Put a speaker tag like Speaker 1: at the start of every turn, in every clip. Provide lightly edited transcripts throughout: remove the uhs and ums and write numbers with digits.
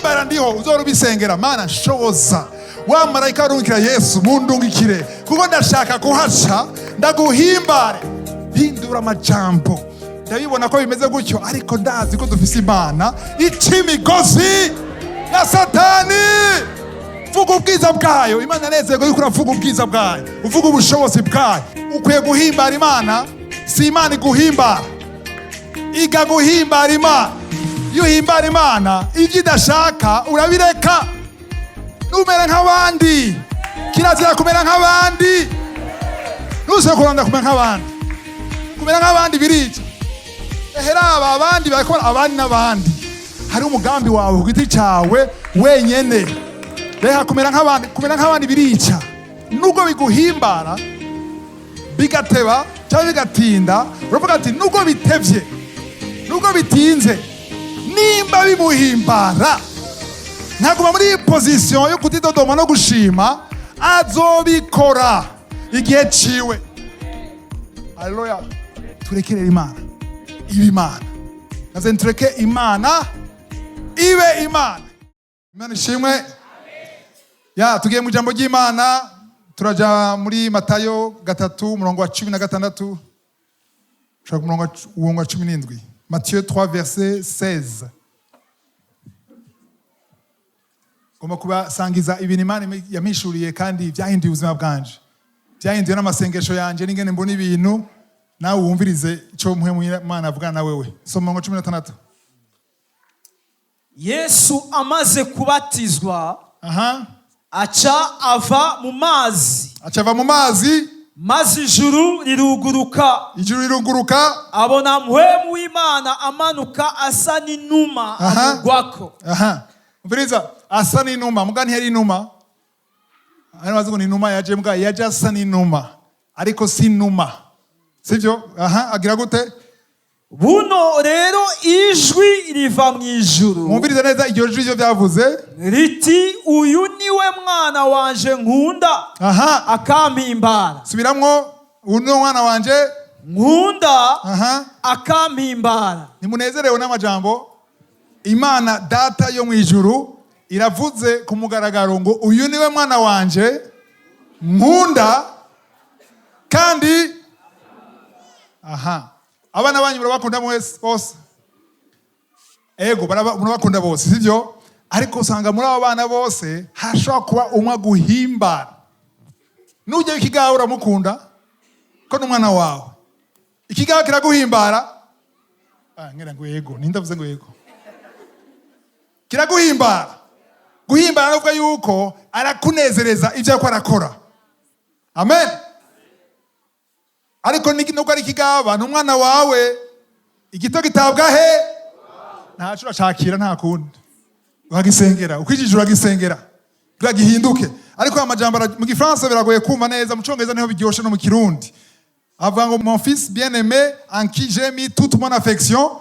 Speaker 1: Guhimbara ndiho uzora ubisengera. Mana nshoboza, wa marayika arungikira Yesu mundungikire, kuko ndashaka kuhaca ndaguhimbare. Hindura amajambo. Ndabibona ko bimeze gutyo, ariko ndazi ko dufise Imana ica imigozi ya Satani. Vuga ubwiza bwayo. Imana anezerwa yuko uravuga ubwiza bwayo, uvuga ubushobozi bwayo. Ukwiye guhimbara Imana, si Imana iguhimbara. Iga guhimbara Imana. Iyo uhimbara Imana, ibyo idashaka urabireka. Numere nk'abandi. Kirazira kumera nk'abandi. Ntusebe kurondera kumera nk'abandi. Kumera nk'abandi birica. Eheraba abandi barakora, abandi n'abandi. Hari umugambi wawe ku giti cyawe wenyene. Reka kumera nk'abandi. Kumera nk'abandi birica. Nubwo biguhimbara bigateba cyangwa bigatinda, uravuga ati: "Nubwo bitevye, nubwo bitinze, nimba bimuhimbara nkaguma muri iyi position yo kutidodoma no gushima, azobikora igihe ciwe." Haleluya! Turekerere Imana ibe Imana. Naze tureke Imana ibe Imana. Imana ishimwe. Ya, tugiye mu ijambo ry'Imana. Turaja muri Matayo 3, umurongo wa 16 ushaka umurongo wa 17. Matthieu 3, verset 16. Ngomba kubasangiza ibintu Imana yampishuriye kandi byahinduye ubuzima bwanje, byahinduye n'amasengesho yanje n'ingene mbona ibintu. Nawe wumvirize icyo Mpwemu Imana avugana na wewe. Soma umurongo wa 16.
Speaker 2: Yesu amaze kubatizwa, aca ava mu mazi.
Speaker 1: Aca ava mu mazi.
Speaker 2: Maze ijuru riruguruka.
Speaker 1: Ijuru rirunguruka.
Speaker 2: Abona Mpwemu w'Imana amanuka asa n'inuma, amugwako.
Speaker 1: Aha, umviriza: asa n'inuma. Muga ntiyari inuma. Hano bazi ngo ni inuma yaje, mbwa yaje asa n'inuma, ariko si inuma, sibyo? Aha, agira gute?
Speaker 2: Buno rero ijwi riva mu ijuru.
Speaker 1: Mwumvirize neza iryo jwi, ibyo byavuze.
Speaker 2: Riti: "Uyu niwe mwana wanje nkunda, akampimbara."
Speaker 1: Subiramwo: "Uyu ni umwana wanje
Speaker 2: nkunda, akampimbara."
Speaker 1: Ntimunezerewe n'amajambo? Imana Data yo mu ijuru iravuze ku mugaragaro ngo: "Uyu niwe mwana wanje nkunda." Kandi aha, abana banyu murabakunda mwese bose? Ego, murabakunda bose, sibyo? Ariko usanga muri abo bana bose hashobora kuba umwe aguhimbara. Nujya ikigaho uramukunda ko n'umwana wawe, ikigaho kiraguhimbara. Ah, ngira ngo yego. Ninde avuze ngo yego? Kiraguhimbara. Guhimbara nuvuga yuko arakunezereza ibyo ariko arakora. Amen. Ariko nubwo ari ikigaba, ni umwana wawe. Igito gitabwa he? Ntaco uracakira, nta kundi, uragisengera ukwijije, uragisengera kugira gihinduke. Ariko aya majambo mu Gifaransa biragoye kumva neza, mu Congereza niho biryoshe, no mu Kirundi. Avuga ngo: "Mon fils bien-aimé en qui j'ai mis toute mon affection."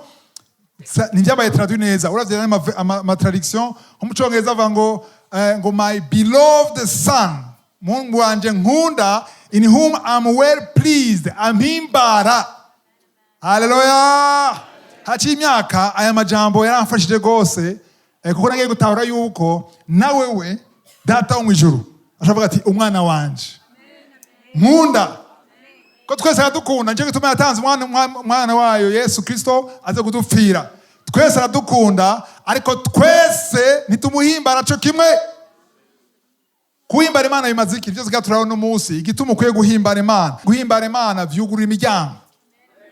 Speaker 1: Ntibyabaye traduit neza. Uravye rero ama traduction, nko mu Congereza avuga ngo "My beloved son", muhungu wanje nkunda, "in whom I'm well pleased", ampimbara. Haleluya! Haciye imyaka, aya majambo yaramfashije rwose, kuko nagiye gutahura yuko nawe we Data wo mu ijuru ashavuga ati: "Umwana wanje nkunda." Ko twese aradukunda, nicyo gituma yatanze umwana wayo Yesu Kristo aze kudupfira. Twese aradukunda, ariko twese ntitumuhimbara co kimwe. Guhimbara Imana bimaze iki? Byose turabona umunsi igituma ukwiye guhimbara Imana. Guhimbara Imana vyugurura imiryango.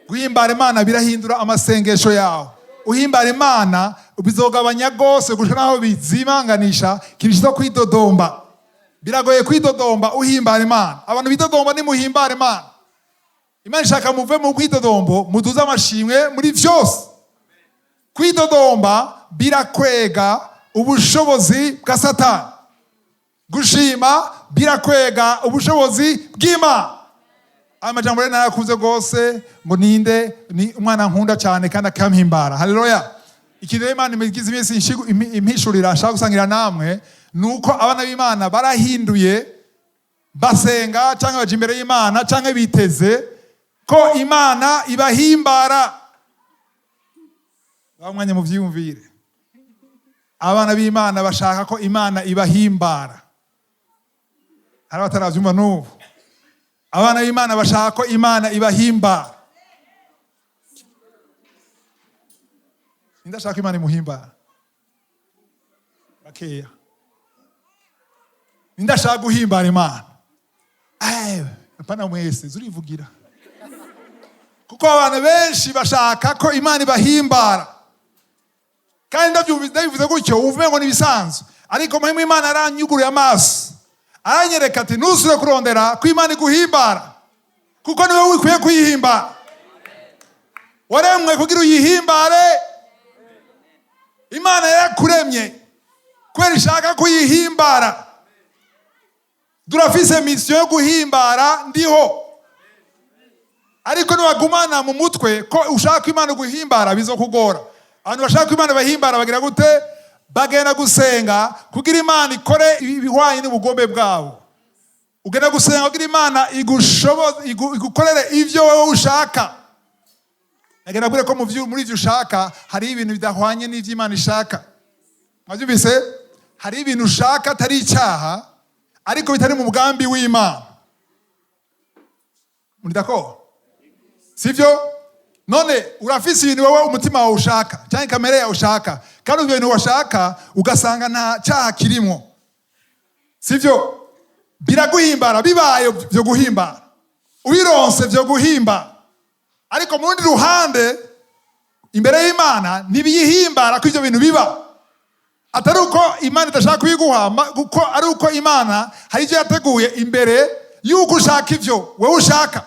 Speaker 1: Guhimbara Imana birahindura amasengesho yawe. Uhimbara Imana bizogabanya rwose gushika naho bizimanganisha ikintu kwidodomba. Biragoye kwidodomba uhimbara Imana. Abantu bidodomba, nimuhimbara Imana. Imana ishaka muve mu kwidodombo, muduze amashimwe muri vyose. Kwidodomba birakwega ubushobozi bwa Satani, gushima birakwega ubushobozi bw'Imana. Aya majambo rero narayakunze rwose, ngo ninde ni umwana nkunda cyane kandi akampimbara. Haleluya! Ikintu rero Imana igize iminsi impishurira, nshaka gusangira namwe, ni uko abana b'Imana barahinduye basenga cyangwa baja imbere y'Imana cyangwa biteze ko Imana ibahimbara. Baha umwanya muvyiyumvire. Abana b'Imana bashaka ko Imana ibahimbara. Hari abataravyumva n'ubu. Abana b'Imana bashaka ko Imana ibahimbara. Ninde ashaka ko Imana imuhimbara? Bakeya. Ninde ashaka guhimbara Imana? Apana mwese, zurivugira. Kuko abantu benshi bashaka ko Imana ibahimbara. Kandi ndabivuze gutyo uvume ngo nibisanzwe, ariko muhimu Imana aranyuguruye amaso, aranyereka ati ntusubire kurondera ko Imana iguhimbara, kuko niwe wikwiye kuyihimbara. Waremwe kugira uyihimbare. Imana yarakuremye kubera ishaka kuyihimbara. Durafise mission yo guhimbara ndiho, ariko niwagumana mu mutwe ko ushaka ko Imana guhimbara bizokugora. Abantu bashaka ko Imana bahimbara bagira gute? Bagenda gusenga kugira Imana ikore ibihwanye n'ubugombe bwabo. Ugenda gusenga kugira Imana igukorere ivyo wowe ushaka. Nagenda kubwira ko muri ivyo ushaka hari ibintu bidahwanye n'ivyo Imana ishaka. Mwavyumvise? Hari ibintu ushaka atari icyaha, ariko bitari mu mugambi w'Imana. Muri d'accord? Sivyo? None urafise ibintu wowe umutima wawe ushaka cyangwa kamere yawe ushaka, kandi ibyo bintu washaka ugasanga nta cyaha kirimo. Sivyo? Biraguhimbara, bibaye byo guhimbara, ubironse byo guhimbara, ariko mu rundi ruhande imbere y'Imana ntibiyihimbara ko ibyo bintu biba. Atari uko Imana idashaka kubiguha, kuko ari uko Imana hari ibyo yateguye imbere y'uko ushaka ibyo wowe ushaka.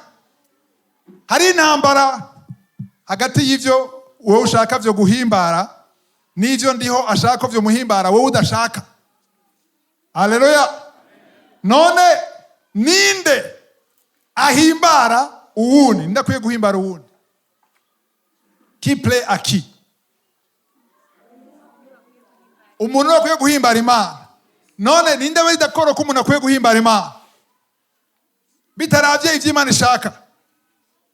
Speaker 1: Hari intambara hagati y'ibyo wowe ushaka byo guhimbara n'ibyo ndiho ashaka ko byo muhimbara wowe udashaka. Haleluya. None ninde ahimbara uwundi? Ninde akwiye guhimbara uwundi? Qui plaît à qui? Umuntu akwiye guhimbara Imana. None ninde we idakora ko umuntu akwiye guhimbara Imana bitaravye ivyo Imana ishaka?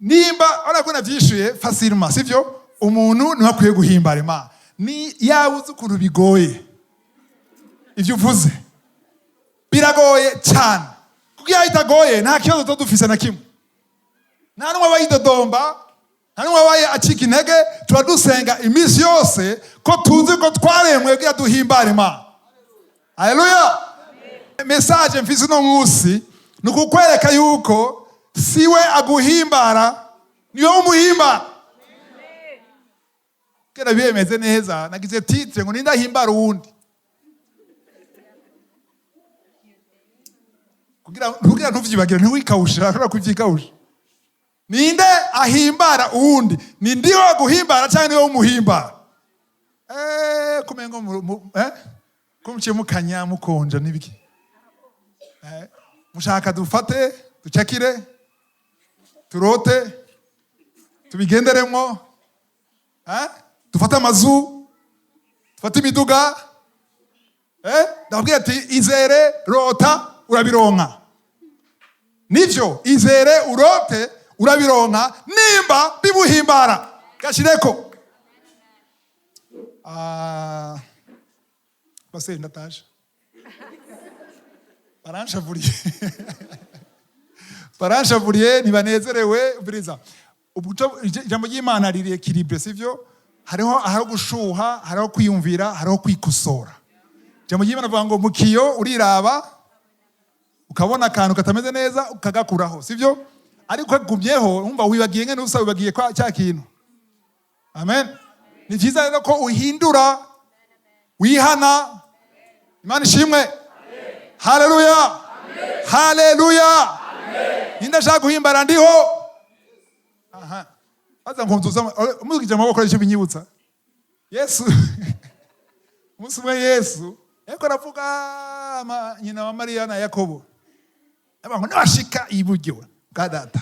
Speaker 1: Nimba urabona ko navyishuye facilement, sivyo? Umuntu niwe akwiye guhimbara Imana. Ni yaba uzi ukuntu bigoye ivyo uvuze, biragoye cyane, kuko iyo bitagoye nta kibazo tuba dufise na kimwe. Nta n'umwe aba yidodomba, nta n'umwe aba acika intege. Tuba dusenga iminsi yose ko tuzi ko twaremwe kugira duhimbare Imana. Haleluya. Message mfise uno munsi ni ukukwereka yuko siwe aguhimbara, niwe umuhimbara. Kera biyemeze neza, nagize titre ngo ninde ahimbara uwundi, kugira ntuvyibagire, ntiwikawushe, urashobora kuvyikawusha. Ninde ahimbara uwundi? Ni ndiho aguhimbara cyangwa niwe umuhimbara? Kumengo ko muciye mukanya mukonja nibiki? Mushaka dufate, ducakire, turote, tubigenderemwo, Dufate amazu, dufate imiduga, Ndababwira ati izere, rota, urabironka. Nivyo, izere, urote, urabironka, nimba bibuhimbara. Gashireko. Base ndataje. Baranshavuriye. Baranshavuriye, ntibanezerewe, buriza. Ubuco ijambo ry'Imana riri équilibre, sivyo? Hariho aho gushuha, hariho kwiyumvira, hariho kwikosora. Ijambo ry'Imana rivuga ngo mu kiyo uriraba ukabona akantu katameze neza ukagakuraho, sivyo? Ariko kagumyeho umva wibagiye ngene usa wibagiye kwa cya kintu. Amen. Ni vyiza rero ko uhindura, wihana. Imana ishimwe. Haleluya. Haleluya. Ninde ashaka guhimbara ndiho? Aha. Baza ngo nzuza muzikije amaboko icyo binyibutsa. Yesu. Umunsi umwe Yesu yariko aravuga nyina wa Mariya na Yakobo. Avuga ngo nibashika iburyo bwa data,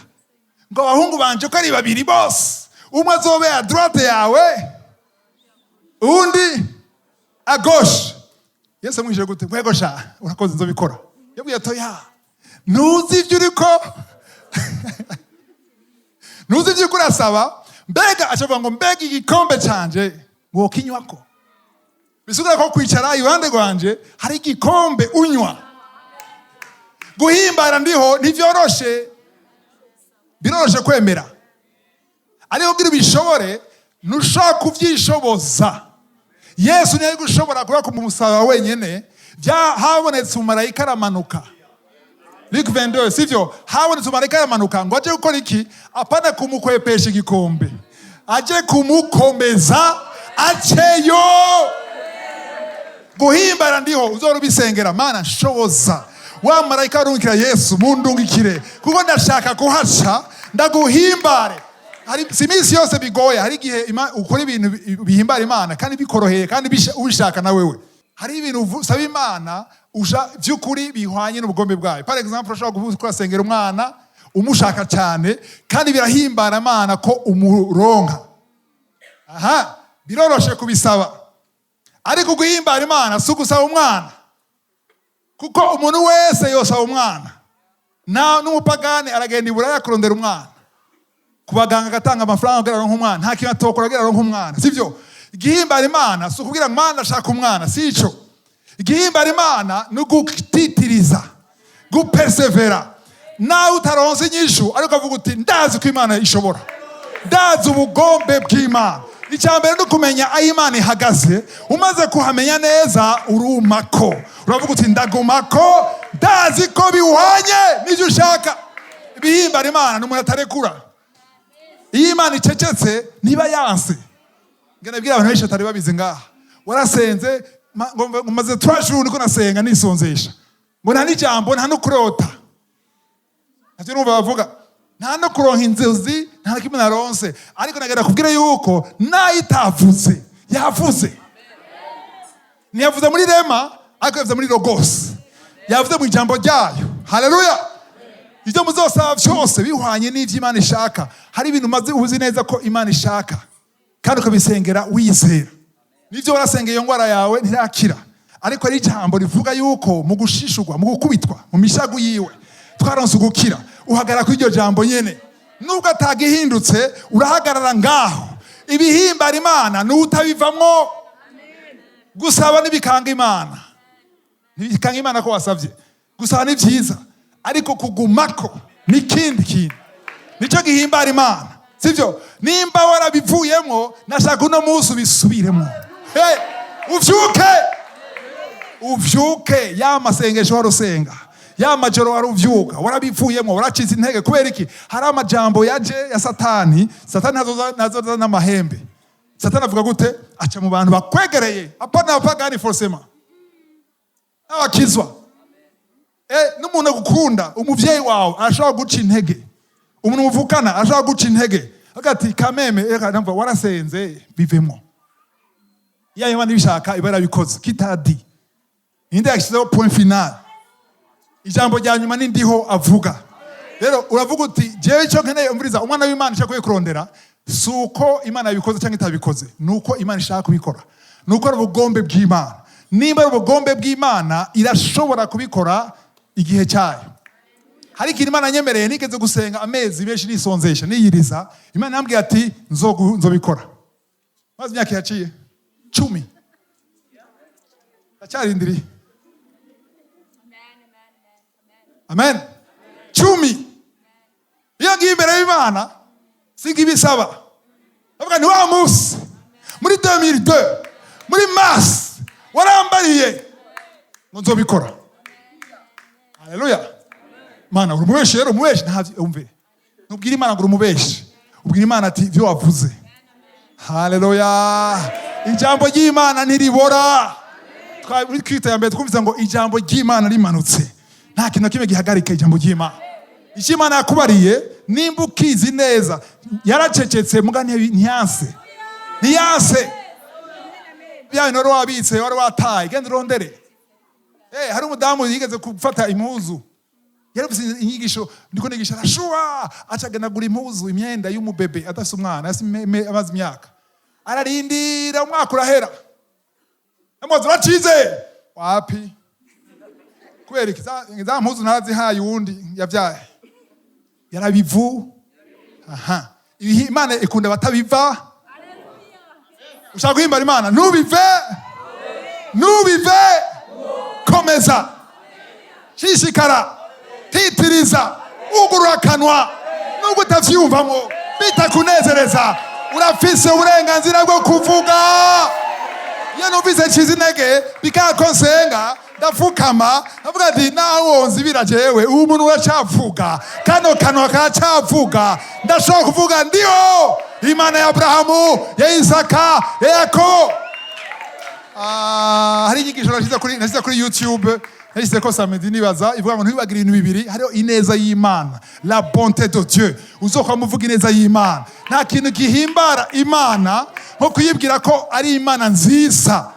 Speaker 1: ngo abahungu banje ko ari babiri bose, umwe azobe à droite yawe, uwundi à gauche. Yesu amwishuye gute? Mwego sha, urakoze nzobikora. Yabwiye ati oya, ntuzi ibyo uriko, ntuzi ibyo uriko urasaba. Mbega acavuga ngo mbega igikombe canje wokinywako? Bisigura ko kwicara iruhande rwanje hari igikombe unywa. Guhimbara ndiho ntivyoroshe, biroroshe kwemera, ariko kugira ubishobore ntushobora kuvyishoboza. Yesu ntiyari gushobora kuba ku musaraba wenyene. Habonetse umumarayika aramanuka. Luc 22, sivyo? Habonetse umumarayika aramanuka ngo aje gukora iki? Apana kumukwepesha igikombe, aje kumukomeza aceyo. Guhimbara ndiho uzora ubisengera: Mana, nshoboza, wa marayika arungikira Yesu mundungikire, kuko ndashaka kuhaca ndaguhimbare. Hari si iminsi yose bigoye, hari igihe ukora ibintu bihimbara Imana kandi bikoroheye kandi ubishaka na wewe. Hari ibintu usaba Imana uja by'ukuri bihwanye n'ubugombe bwayo. Par exemple, ushobora kuvuga urasengera umwana umushaka cyane kandi birahimbara Imana ko umuronka. Aha biroroshe kubisaba, ariko guhimbara Imana si ugusaba umwana, kuko umuntu wese yosaba umwana. Na n'umupagani aragenda i Buraya kurondera umwana, ku baganga agatanga amafaranga kugira aronke umwana. Nta kintu atokora kugira aronke umwana, sibyo? Igihimbara Imana si ukubwira ngo Mana, ashaka umwana, si ico. Igihimbara Imana ni ugutitiriza, gupersevera nawe utaronse inyishu, ariko avuga uti: "Ndazi ko Imana ishobora, ndazi ubugombe bw'Imana." Icya mbere ni ukumenya aho Imana ihagaze. Umaze kuhamenya neza, urumako, uravuga uti: "Ndagumako, ndazi ko bihwanye n'ibyo ushaka." Ibihimbara Imana ni umuntu atarekura. Iyo Imana icecetse, niba yanse. Ngenda bwira abantu benshi batari babizi ngaha: warasenze, ngo maze 3 jours niko nasenga nisonzesha, ngo nta n'ijambo, nta no kurota, ntacyo numva bavuga, nta no kuronka inzozi, nta na kimwe naronse. Ariko nagenda kubwira yuko nayo itavuze, yavuze. Ntiyavuze muri rhema, ariko yavuze muri logos, yavuze mu ijambo ryayo. Haleluya! Ibyo muzosaba byose bihwanye n'ibyo Imana ishaka. Hari ibintu umaze uzi neza ko Imana ishaka kandi ukabisengera wizera. Nibyo, warasengeye, iyo ndwara yawe ntirakira, ariko hari ijambo rivuga yuko mu gushishurwa, mu gukubitwa, mu mishagu yiwe twaronse ugukira. Uhagarara kuri iryo jambo nyene, nubwo atagihindutse, urahagarara ngaho. Ibihimbara Imana ni utabivamwo. Gusaba ntibikanga Imana, ntibikanga Imana ko wasabye. Gusaba ni byiza, ariko kugumako ni ikindi kintu, nicyo gihimbara Imana, sibyo? Nimba warabivuyemo, nashaka uno munsi ubisubiremo. Hey, uvyuke, uvyuke. Ya masengesho wari usenga, ya majoro wari uvyuka, warabivuyemo, waracitse intege. Kubera iki? Hari amajambo yaje ya Satani. Satani ntazoza n'amahembe. Satani avuga gute? Aca mu bantu bakwegereye, apana abapagani forcément, n'abakizwa. N'umuntu agukunda, umuvyeyi wawe arashobora guca intege, umuntu muvukana arashobora guca intege, avuga ati: "Kameme, reka ndumva warasenze, bivemo." Iyo Imana ibishaka iba yarabikoze. Kitadi ninde yashyizeho point final? Ijambo rya nyuma ni ndiho avuga. Rero uravuga uti: "Jewe icyo nkeneye." Umviriza, umwana w'Imana icyo akwiye kurondera si uko Imana yabikoze cyangwa itabikoze, ni uko Imana ishaka kubikora, ni uko ari ubugombe bw'Imana. Nimba ari ubugombe bw'Imana, irashobora kubikora igihe cyayo. Hari ikintu Imana yanyemereye. Nigeze gusenga amezi menshi nisonzesha, niyiriza. Imana yambwiye ati: "Nzobikora." Maze imyaka yaciye 10, ndacyarindiriye. Amen. 10. Iyo ngiye imbere y'Imana, singa ibisaba, ndavuga ni wa munsi muri 2002 muri mars warambariye ngo nzobikora. Haleluya! Mana, uri umubeshi rero, umubeshi. Ntabyo umve, ntubwire Imana ngo uri umubeshi, ubwire Imana ati: "Ibyo wavuze." Haleluya! Ijambo ry'Imana ntiribora. Muri kwita ya mbere twumvise ngo ijambo ry'Imana rimanutse, nta kintu na kimwe gihagarika ijambo ry'Imana. Icyo Imana yakubariye, nimba ukizi neza, yaracecetse muga ntiyanse, ntiyanse. Bya bintu wari wabitse, wari wataye, genda urondere. Hari umudamu yigeze gufata impuzu, yari afise inyigisho ndiko nigisha, arashuha, aca agenda agura impuzu, imyenda y'umubebe adafise umwana, yasi amaze imyaka. Ararindira, umwaka urahera. Amazi uracize wapi? Kubera iki? Za mpuzu narazihaye uwundi yavyaye. Yarabivu aha. Ibihi Imana ikunda batabiva. Ushaka guhimbara Imana, ntubive. Nubive, komeza, shishikara, titiriza, ugurura akanwa. Nubwo utavyiyumvamo, bitakunezereza, urafise uburenganzira bwo kuvuga. Iyo numvise ncize intege, bikako nsenga, ndapfukama, ndavuga ati: "Naho wonzibira jewe, ubu umuntu uracavuga, kano kanwa karacavuga, ndashobora kuvuga. Ndiho Imana ya Aburahamu, ya Isaka, ya Yakobo." Ah, hari inyigisho nashyize kuri YouTube, nashyize ko samedi nibaza, ivuga ngo ntiwibagire ibintu bibiri. Hariho ineza y'Imana, la bonté de Dieu. Uzokwa muvuga ineza y'Imana. Nta kintu gihimbara Imana nko kuyibwira ko ari Imana nziza.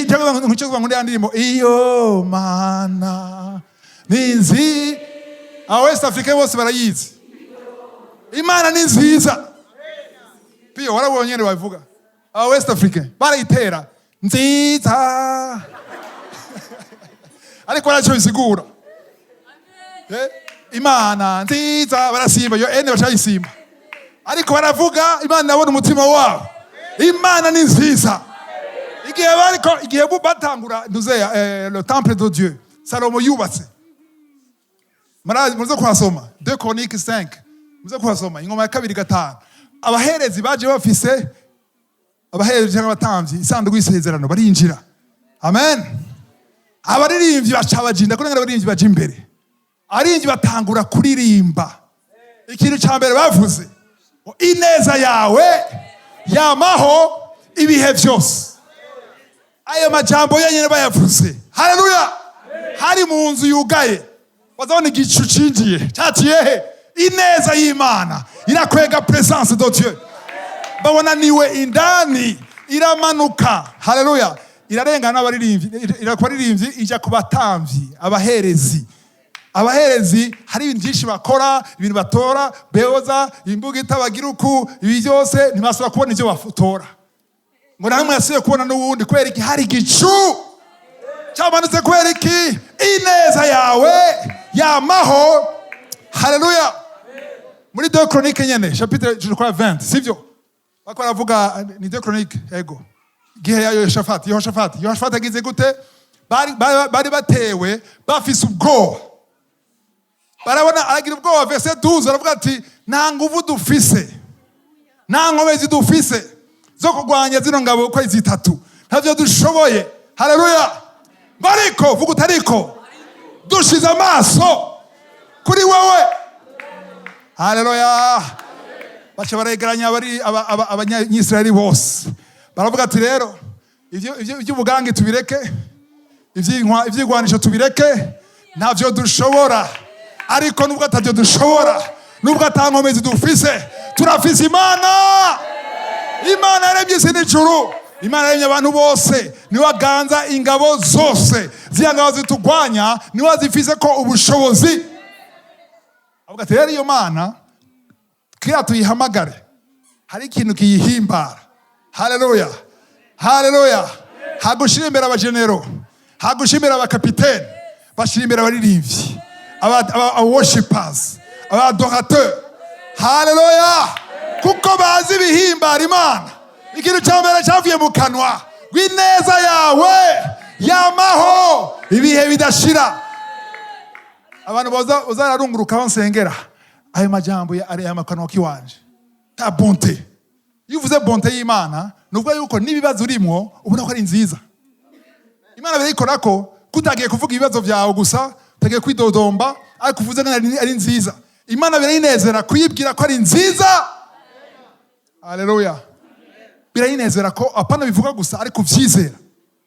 Speaker 1: Cyangwa ngo kuvuga ngo ya ndirimbo, "Iyo Mana ni nziza", aba West Africa bose barayizi. Imana ni nziza. Piyo warabonye nyene babivuga, aba West Africa barayitera nziza, ariko baracyo bisigura. Imana nziza, barasimba iyo ene, bacayisimba, ariko baravuga Imana irabona umutima wabo. Imana ni nziza. Igihe bariko, igihe batangura ntuzeya le temple de Dieu Salomo yubatse, muze kuhasoma 2 Chroniques 5, muze kuhasoma, Ingoma ya Kabiri 5. Abaherezi baje bafise, abaherezi cyangwa abatambyi, isanduku y'isezerano, barinjira. Amen. Abaririmbyi baca bajinda kugira ngo abaririmbyi baje imbere. Abaririmbyi batangura kuririmba. Ikintu cya mbere bavuze ngo: "Ineza yawe yamaho ibihe byose." Ayo majambo yonyine bayavuze, haleluya, hari mu nzu yugaye, bazabona igicu cinjiye. Cyaciye he? Ineza y'Imana irakwega, présence de Dieu. Babona niwe indani, iramanuka, haleluya, irarengana n'abaririmbyi, ira ku baririmbyi, ijya ku batambyi, abaherezi. Abaherezi hari ibintu byinshi bakora, ibintu batora, beoza imbugita, bagira uku, ibi byose. Ntibasubira kubona ibyo batora, ngo namwe yasubiye kubona n'uwundi. Kubera iki? Hari igicu cyamanutse. Kubera iki? Ineza yawe yamaho. Haleluya. Muri 2 Chroniques nyene, chapitre, je crois, 20, sivyo? Bako baravuga ni 2 Chroniques, ego, igihe ya Yehoshafati. Yehoshafati agize gute? Bari batewe, bafise ubwoba, barabona aragira ubwoba. Verset 12 aravuga ati: "Nta nguvu dufise, nta nkomezi dufise zo kurwanya zino ngabo uko ari zitatu, ntavyo dushoboye." Haleluya. Ngo ariko, vuga uti: "Ariko dushize amaso kuri wewe." Haleluya. Baca baregeranya abari abanyisirayeli bose, baravuga ati: "Rero ivyo iby'ubugangi tubireke, ivyigwanisho tubireke, ntavyo dushobora. Ariko nubwo atavyo dushobora, nubwo ata nkomezi dufise, turafise Imana. Imana yaremye isi n'ijuru, Imana yaremye abantu bose, niwe aganza ingabo zose. Ziriya ngabo zitugwanya niwe azifise ko ubushobozi." Avuga ati: "Rero iyo Mana kiriya tuyihamagare, hari ikintu kiyihimbara." Haleluya, haleluya. Hagushira imbere abajenero, hagushira imbere abakapitene, bashira imbere abaririmbyi, aba worshipers, aba adorateurs. Haleluya. Kuko bazi ibihimbara Imana. Ikintu cya mbere cyavuye mu kanwa: "Rw'ineza yawe yamaho ibihe bidashira." Abantu bazararunguruka aho nsengera, ayo majambo ari aya makanwa kiwanje, ta bonté. Iyo uvuze bonté y'Imana, ni ukuvuga yuko n'ibibazo urimwo ubona ko ari nziza. Imana birayikora ko kutagiye kuvuga ibibazo byawe gusa, utagiye kwidodomba, ariko uvuze ko ari nziza. Imana birayinezera kuyibwira ko ari nziza. Haleluya. Birayinezera ko apana bivuga gusa, ariko uvyizera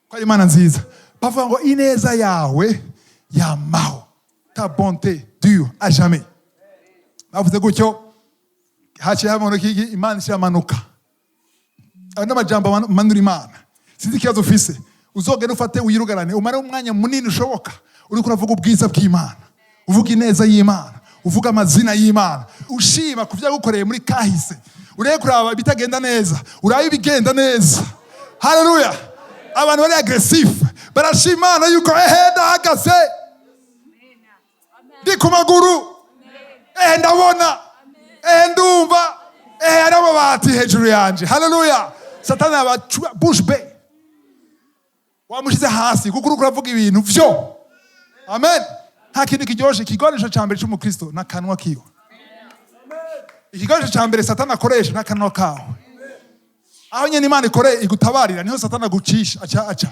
Speaker 1: ko ari Imana nziza. Bavuga ngo: "Ineza yawe yamaho, ta bonté dure à jamais." Bavuze gutyo, haciye habona iki? Imana ishiramanuka. Ayo n'amajambo manura Imana. Sinzi ikibazo ufise, uzogenda ufate wirugarane, umare umwanya munini ushoboka uriko uravuga ubwiza bw'Imana, uvuga ineza y'Imana, uvuga amazina y'Imana, ushima ku byo yagukoreye muri kahise. Urebe kuraba ibitagenda neza, urabe ibigenda neza. Haleluya. Abantu bari agressif barashima Imana yuko ehe, ndahagaze, ndi ku maguru, ehe, ndabona, ehe, ndumva, ehe, hari amabati hejuru yanje. Haleluya. Satani aba bouche bée. Wamushize hasi kuko uriko uravuga ibintu vyo. Amen. Nta kintu kiryoshe. Ikigwanisho ca mbere c'umukristo n'akanwa kiwe. Ikigwanisho ca mbere Satani akoresha n'akanwa kawe. Aho nyene Imana ikoreye igutabarira, niho Satani agucisha, aca aca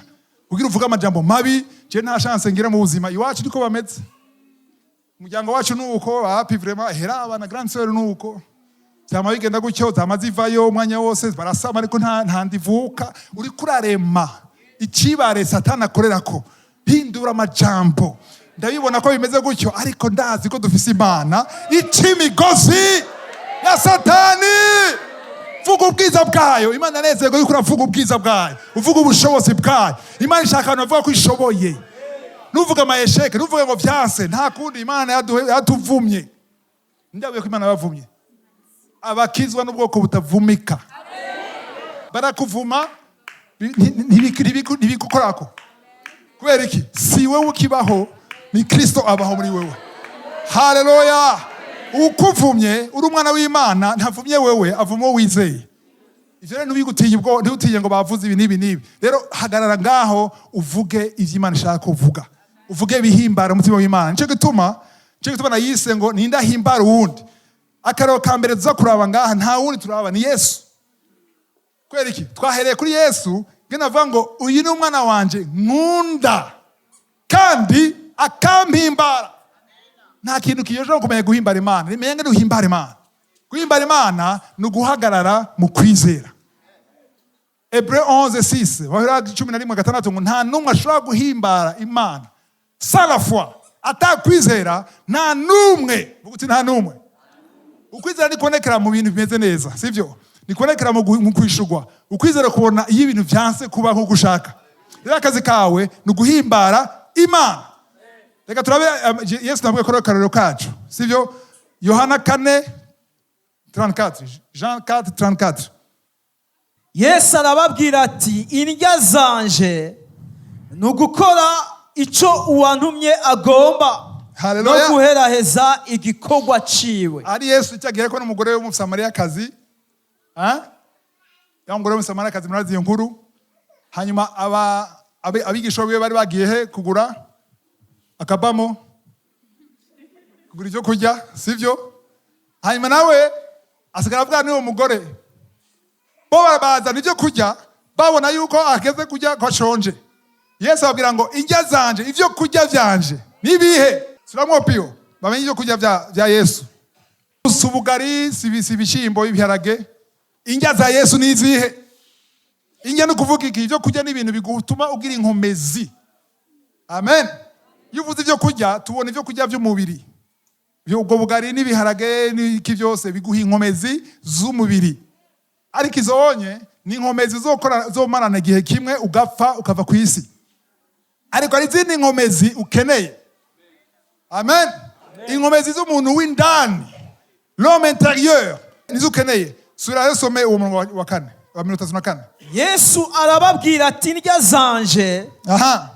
Speaker 1: kugira uvuge amajambo mabi. Je nta chance ngira mu buzima, iwacu niko bameze, umuryango wacu nuko happy vraiment hera abana, grande sœur nuko vyama bigenda gutyo, zama zivayo umwanya wose, barasama ariko nta ndivuka. Uriko urarema icibare Satani akorerako. Hindura amajambo. Ndabibona ko bimeze gutyo, ariko ndazi ko dufise Imana ica imigozi ya Satani. Vuga ubwiza bwayo. Imana anezerwa yuko uravuga ubwiza bwayo, uvuga ubushobozi bwayo. Imana ishaka abantu bavuga ko ishoboye. Nuvuga ama échecs, nuvuga ngo vyanse, nta kundi, Imana yatuvumye. Ndabuye ko Imana yabavumye. Abakizwa n'ubwoko butavumika. Barakuvuma, ntibigukorako. Kubera iki? Si wewe ukibaho, ni Kristo abaho muri wewe. Haleluya! Ukuvumye, uri umwana w'Imana, ntavumye wewe, avuma uwo wizeye. Ivyo rero ntibigutinye ubwo, ntibutinye ngo bavuze ibi n'ibi n'ibi. Rero hagarara ngaho, uvuge ivyo Imana ishaka kuvuga, uvuge ibihimbara umutima w'Imana. Nico gituma nayise ngo ninde ahimbara uwundi. Akarero ka mbere tuza kuraba ngaha, nta wundi turaba, ni Yesu. Kubera iki? Twahereye kuri Yesu ngene avuga ngo uyu ni umwana wanje nkunda kandi akampimbara. Nta kintu kiyoje nko kumenya guhimbara Imana. Nimenya ngene uhimbara Imana. Guhimbara Imana ni uguhagarara mu kwizera. Hébreux 11:6, Bahera 11:6, ngo nta n'umwe ashobora guhimbara Imana sans la foi, atakwizera. Nta n'umwe. Vuga uti nta n'umwe. Ukwizera nikubonekera mu bintu bimeze neza, sivyo? Nikubonekera mu kwishurwa. Ukwizera kubona iyo ibintu vyanse kuba nk'uko ushaka. Rero akazi kawe ni uguhimbara Imana. Reka turabe Yesu nabwo akora akarorero kacu, sivyo? Yohana 4:34, Jean 4:34.
Speaker 2: Yesu arababwira ati: indya zanje ni ugukora icyo uwantumye agomba no
Speaker 1: Haleluya.
Speaker 2: guheraheza igikorwa ciwe.
Speaker 1: Ari Yesu icyagiye ko n'umugore w'Umusamariyakazi. Ah? Ya mugore w'Umusamariyakazi, murazi iyo nkuru. Hanyuma abigishwa biwe bari bagiye he? Kugura akabamo, kugura ibyo kurya, sivyo? Hanyuma nawe asigara avuga n'uwo mugore. Bo bazana ibyo kurya, babona yuko ageze kurya, ko ashonje. Yesu ababwira ngo indya zanje, ibyo kurya byanje nibihe? Suramwo piyo bamenye ibyo kurya bya Yesu. Si ubugari, si ibishyimbo, ibiharage. Indya za Yesu ni izihe? Indya ni ukuvuga iki? Ibyo kurya ni ibintu bigutuma ugira inkomezi. Amen. Iyo uvuze ibyo kurya, tubona ibyo kurya by'umubiri. Ubwo bugari n'ibiharage n'iki byose biguha inkomezi z'umubiri, ariko izo wonye ni inkomezi zokora zomarana igihe kimwe, ugapfa ukava ku isi. Ariko hari izindi nkomezi ukeneye. Amen. Inkomezi z'umuntu w'indani, l'homme intérieur, nizo ukeneye. Sura rero, some uwo murongo wa kane, wa 34.
Speaker 2: Yesu arababwira ati: indya zanje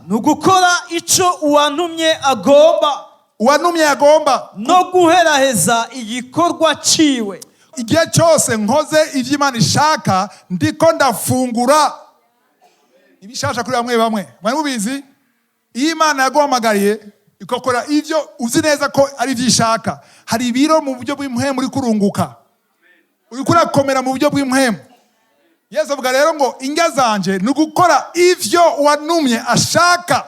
Speaker 2: ni ugukora icyo uwantumye agomba
Speaker 1: Uwantumye agomba
Speaker 2: no guheraheza igikorwa ciwe.
Speaker 1: Igihe cyose nkoze ibyo Imana ishaka, ndiko ndafungura ibishasha. Kuri bamwe bamwe mwari mubizi, iyo Imana yaguhamagariye igakora ibyo uzi neza ko ari ibyo ishaka, hari ibiro mu buryo bw'impwemu uri kurunguka, uriko urakomera mu buryo bw'impwemu. Yesu avuga rero ngo indya zanje ni ugukora ivyo uwantumye ashaka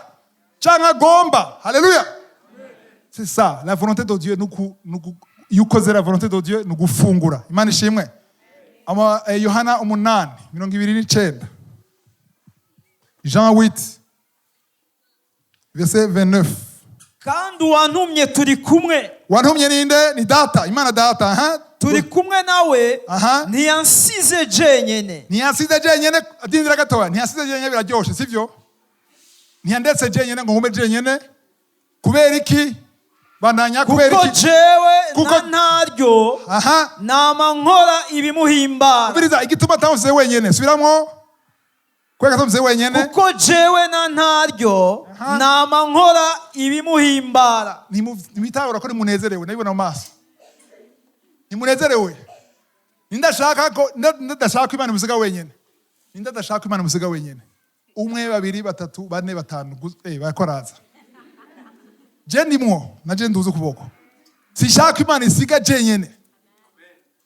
Speaker 1: cyangwa agomba. Haleluya! C'est ça la volonté de Dieu. Iyo ukoze la volonté de Dieu, ni ugufungura. Imana ishimwe. Yohana 8:29, Jean 8 verset 29.
Speaker 2: Kandi uwantumye turi kumwe.
Speaker 1: Wantumye ninde? Ni Data, Imana Data. Aha.
Speaker 2: Turi kumwe nawe. Ntiyansize jenyene.
Speaker 1: Ntiyansize jenyene. Adindira gatoya. Ntiyansize jenyene, biraryoshe, sivyo? Ntiyandetse jenyene ngo ngume jenyene. Kubera iki? Bandanya, kubera
Speaker 2: Kuko
Speaker 1: iki?
Speaker 2: jewe
Speaker 1: Kuko-
Speaker 2: na ntaryo nama nkora ibimuhimbara.
Speaker 1: Umviriza igituma atamusize wenyene. Subiramwo, kubera atamusize wenyene.
Speaker 2: Kuko jewe na ntaryo nama nkora ibimuhimbara.
Speaker 1: Ntimwitahura ko nimunezerewe? Ndabibona mu maso, ntimunezerewe. Ninde ashaka ko, ninde adashaka ko Imana imusiga wenyene? Ninde adashaka ko Imana imusiga wenyene? Umwe, babiri, batatu, bane, batanu, bariko araza. Je ndimwo, na je nduze ukuboko. Sinshaka ko Imana isiga jenyene.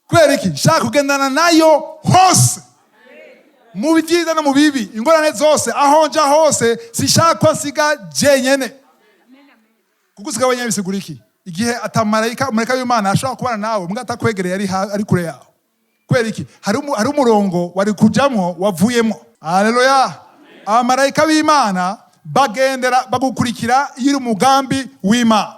Speaker 1: Kubera iki? Nshaka kugendana nayo hose, mu byiza no mu bibi, ingorane zose, aho nja hose, sinshaka ko nsiga jenyene. Kuko usiga wenyene bisigura iki? Igihe atamarayika, marayika w'Imana ashobora kubana nawe mbwa atakwegereye, ari kure yawe. Kubera iki? Hari umurongo wari kujamwo wavuyemo. Haleluya! Abamarayika b'Imana bagendera, bagukurikira iyo uri umugambi w'Imana.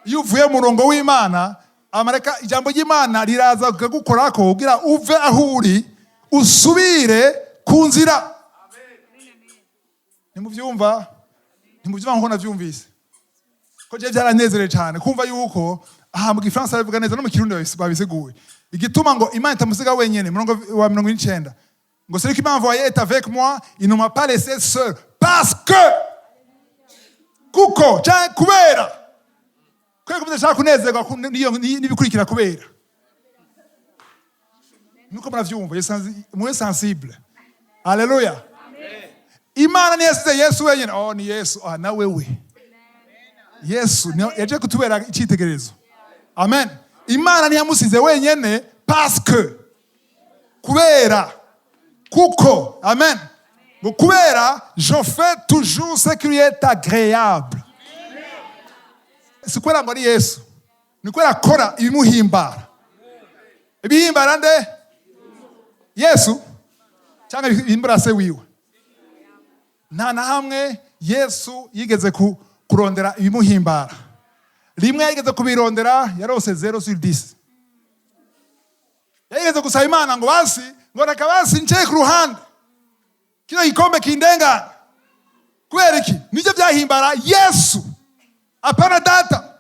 Speaker 1: Iyo uvuye mu murongo w'Imana, abamarayika, ijambo ry'Imana riraza kugukorako kugira uve aho uri usubire ku nzira. Ntimubyumva? Ntimubyumva nkuko nabyumvise? Ko je byaranezerewe cyane kumva yuko aha mu Gifaransa babivuga neza, no mu Kirundi babisiguye igituma ngo Imana itamusiga wenyene. Murongo wa 49 ngo: "Celui qui m'a envoyé est avec moi, il ne m'a pas laissé seul parce que", kuko canke kubera. Kubera ko mudashaka kunezerwa n'ibikurikira, kubera nuko muravyumva mube sensible. Haleluya! Imana ntiyasize Yesu wenyine. Oh, ni Yesu, ah, na wewe. Yesu yaje kutubera icyitegererezo. Amen. Imana ntiyamusize wenyene parce que, kubera, kuko. Amen. Ngo kubera: "Je fais toujours ce qui lui est agréable." Si kubera ngo ari Yesu, ni kubera akora ibimuhimbara. Ibihimbara nde? Yesu cyangwa ibihimbara se wiwe? Nta na hamwe Yesu yigeze kurondera ibimuhimbara. Rimwe yigeze kubirondera, yarose 0 sur 10. Yigeze gusaba Imana ngo basi, ngo reka basi nceye ku ruhande, kino gikombe kindengana. Kubera iki? Nibyo byahimbara Yesu, apana Data.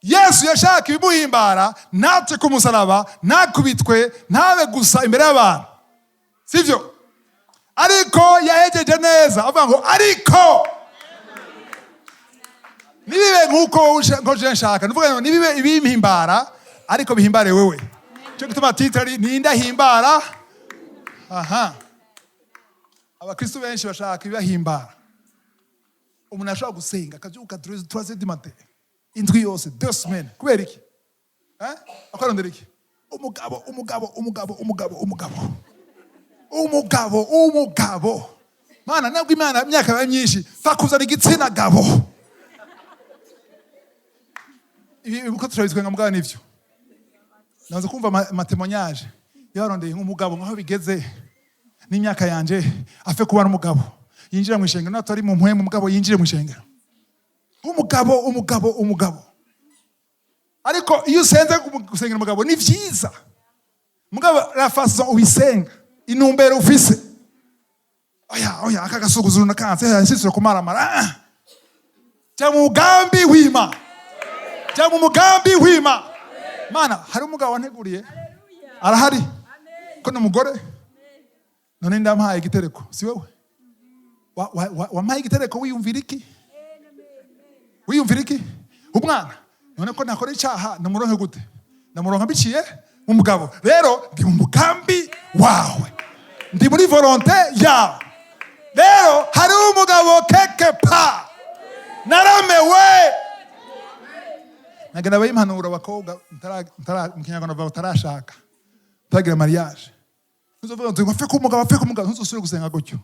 Speaker 1: Yesu yashaka ibimuhimbara, ntace ku musaraba, ntakubitwe, ntabe gusa imbere y'abantu, sibyo? Ariko yahejeje neza avuga ngo: "Ariko nibibe nk'uko nko je nshaka." Nuvuga ngo nibibe ibimpimbara, ariko bihimbare wewe. Cyo gituma titre ari "Ninde ahimbara?" Aha abakristo benshi bashaka ibibahimbara. Umuntu ashobora gusenga akabyuka 3 heures du matin, indwi yose, 2 semaines. Kubera iki? Eh? Akarondera iki? Umugabo, umugabo, umugabo, umugabo, umugabo, umugabo, umugabo. Mana, nabwo Imana imyaka yabaye myinshi, fa kuzana igitsina gabo. Ibi uko turabitwenga, mugabo nivyo. Naza kumva ama témoignages yarondeye nk'umugabo, nkaho bigeze n'imyaka yanje, afe kuba n'umugabo yinjira mu ishengero, natwe ari mu mpwemu, umugabo yinjire mu ishengero, umugabo, umugabo, umugabo. Ariko iyo usenze gusengera umugabo ni vyiza, mugabo la façon ubisenga, intumbero ufise. Oya, oya, aka gasuguzuru nakanze nsisiro kumaramara. Ah! Jya mu mugambi w'Imana, jya mu mugambi w'Imana. Mana, hari umugabo wanteguriye, arahari ko ni umugore. None ndamuhaye igitereko, si wowe wampaye igitereko? Wiyumvira iki? Wiyumvira iki? Umwana none ko nakora icyaha, namuronke gute? Namuronka biciye mu mugabo. Rero ndi mu mugambi wawe, ndi muri volonté yawe. Rero hariho umugabo quelque part naramewe. Nagenda bayimpanura abakobwa mu Kinyarwanda bavuga batarashaka, bataragira mariage. Ntuzovuga ngo apfe ku mugabo, apfe ku mugabo. Ntuzosubire gusenga gutyo.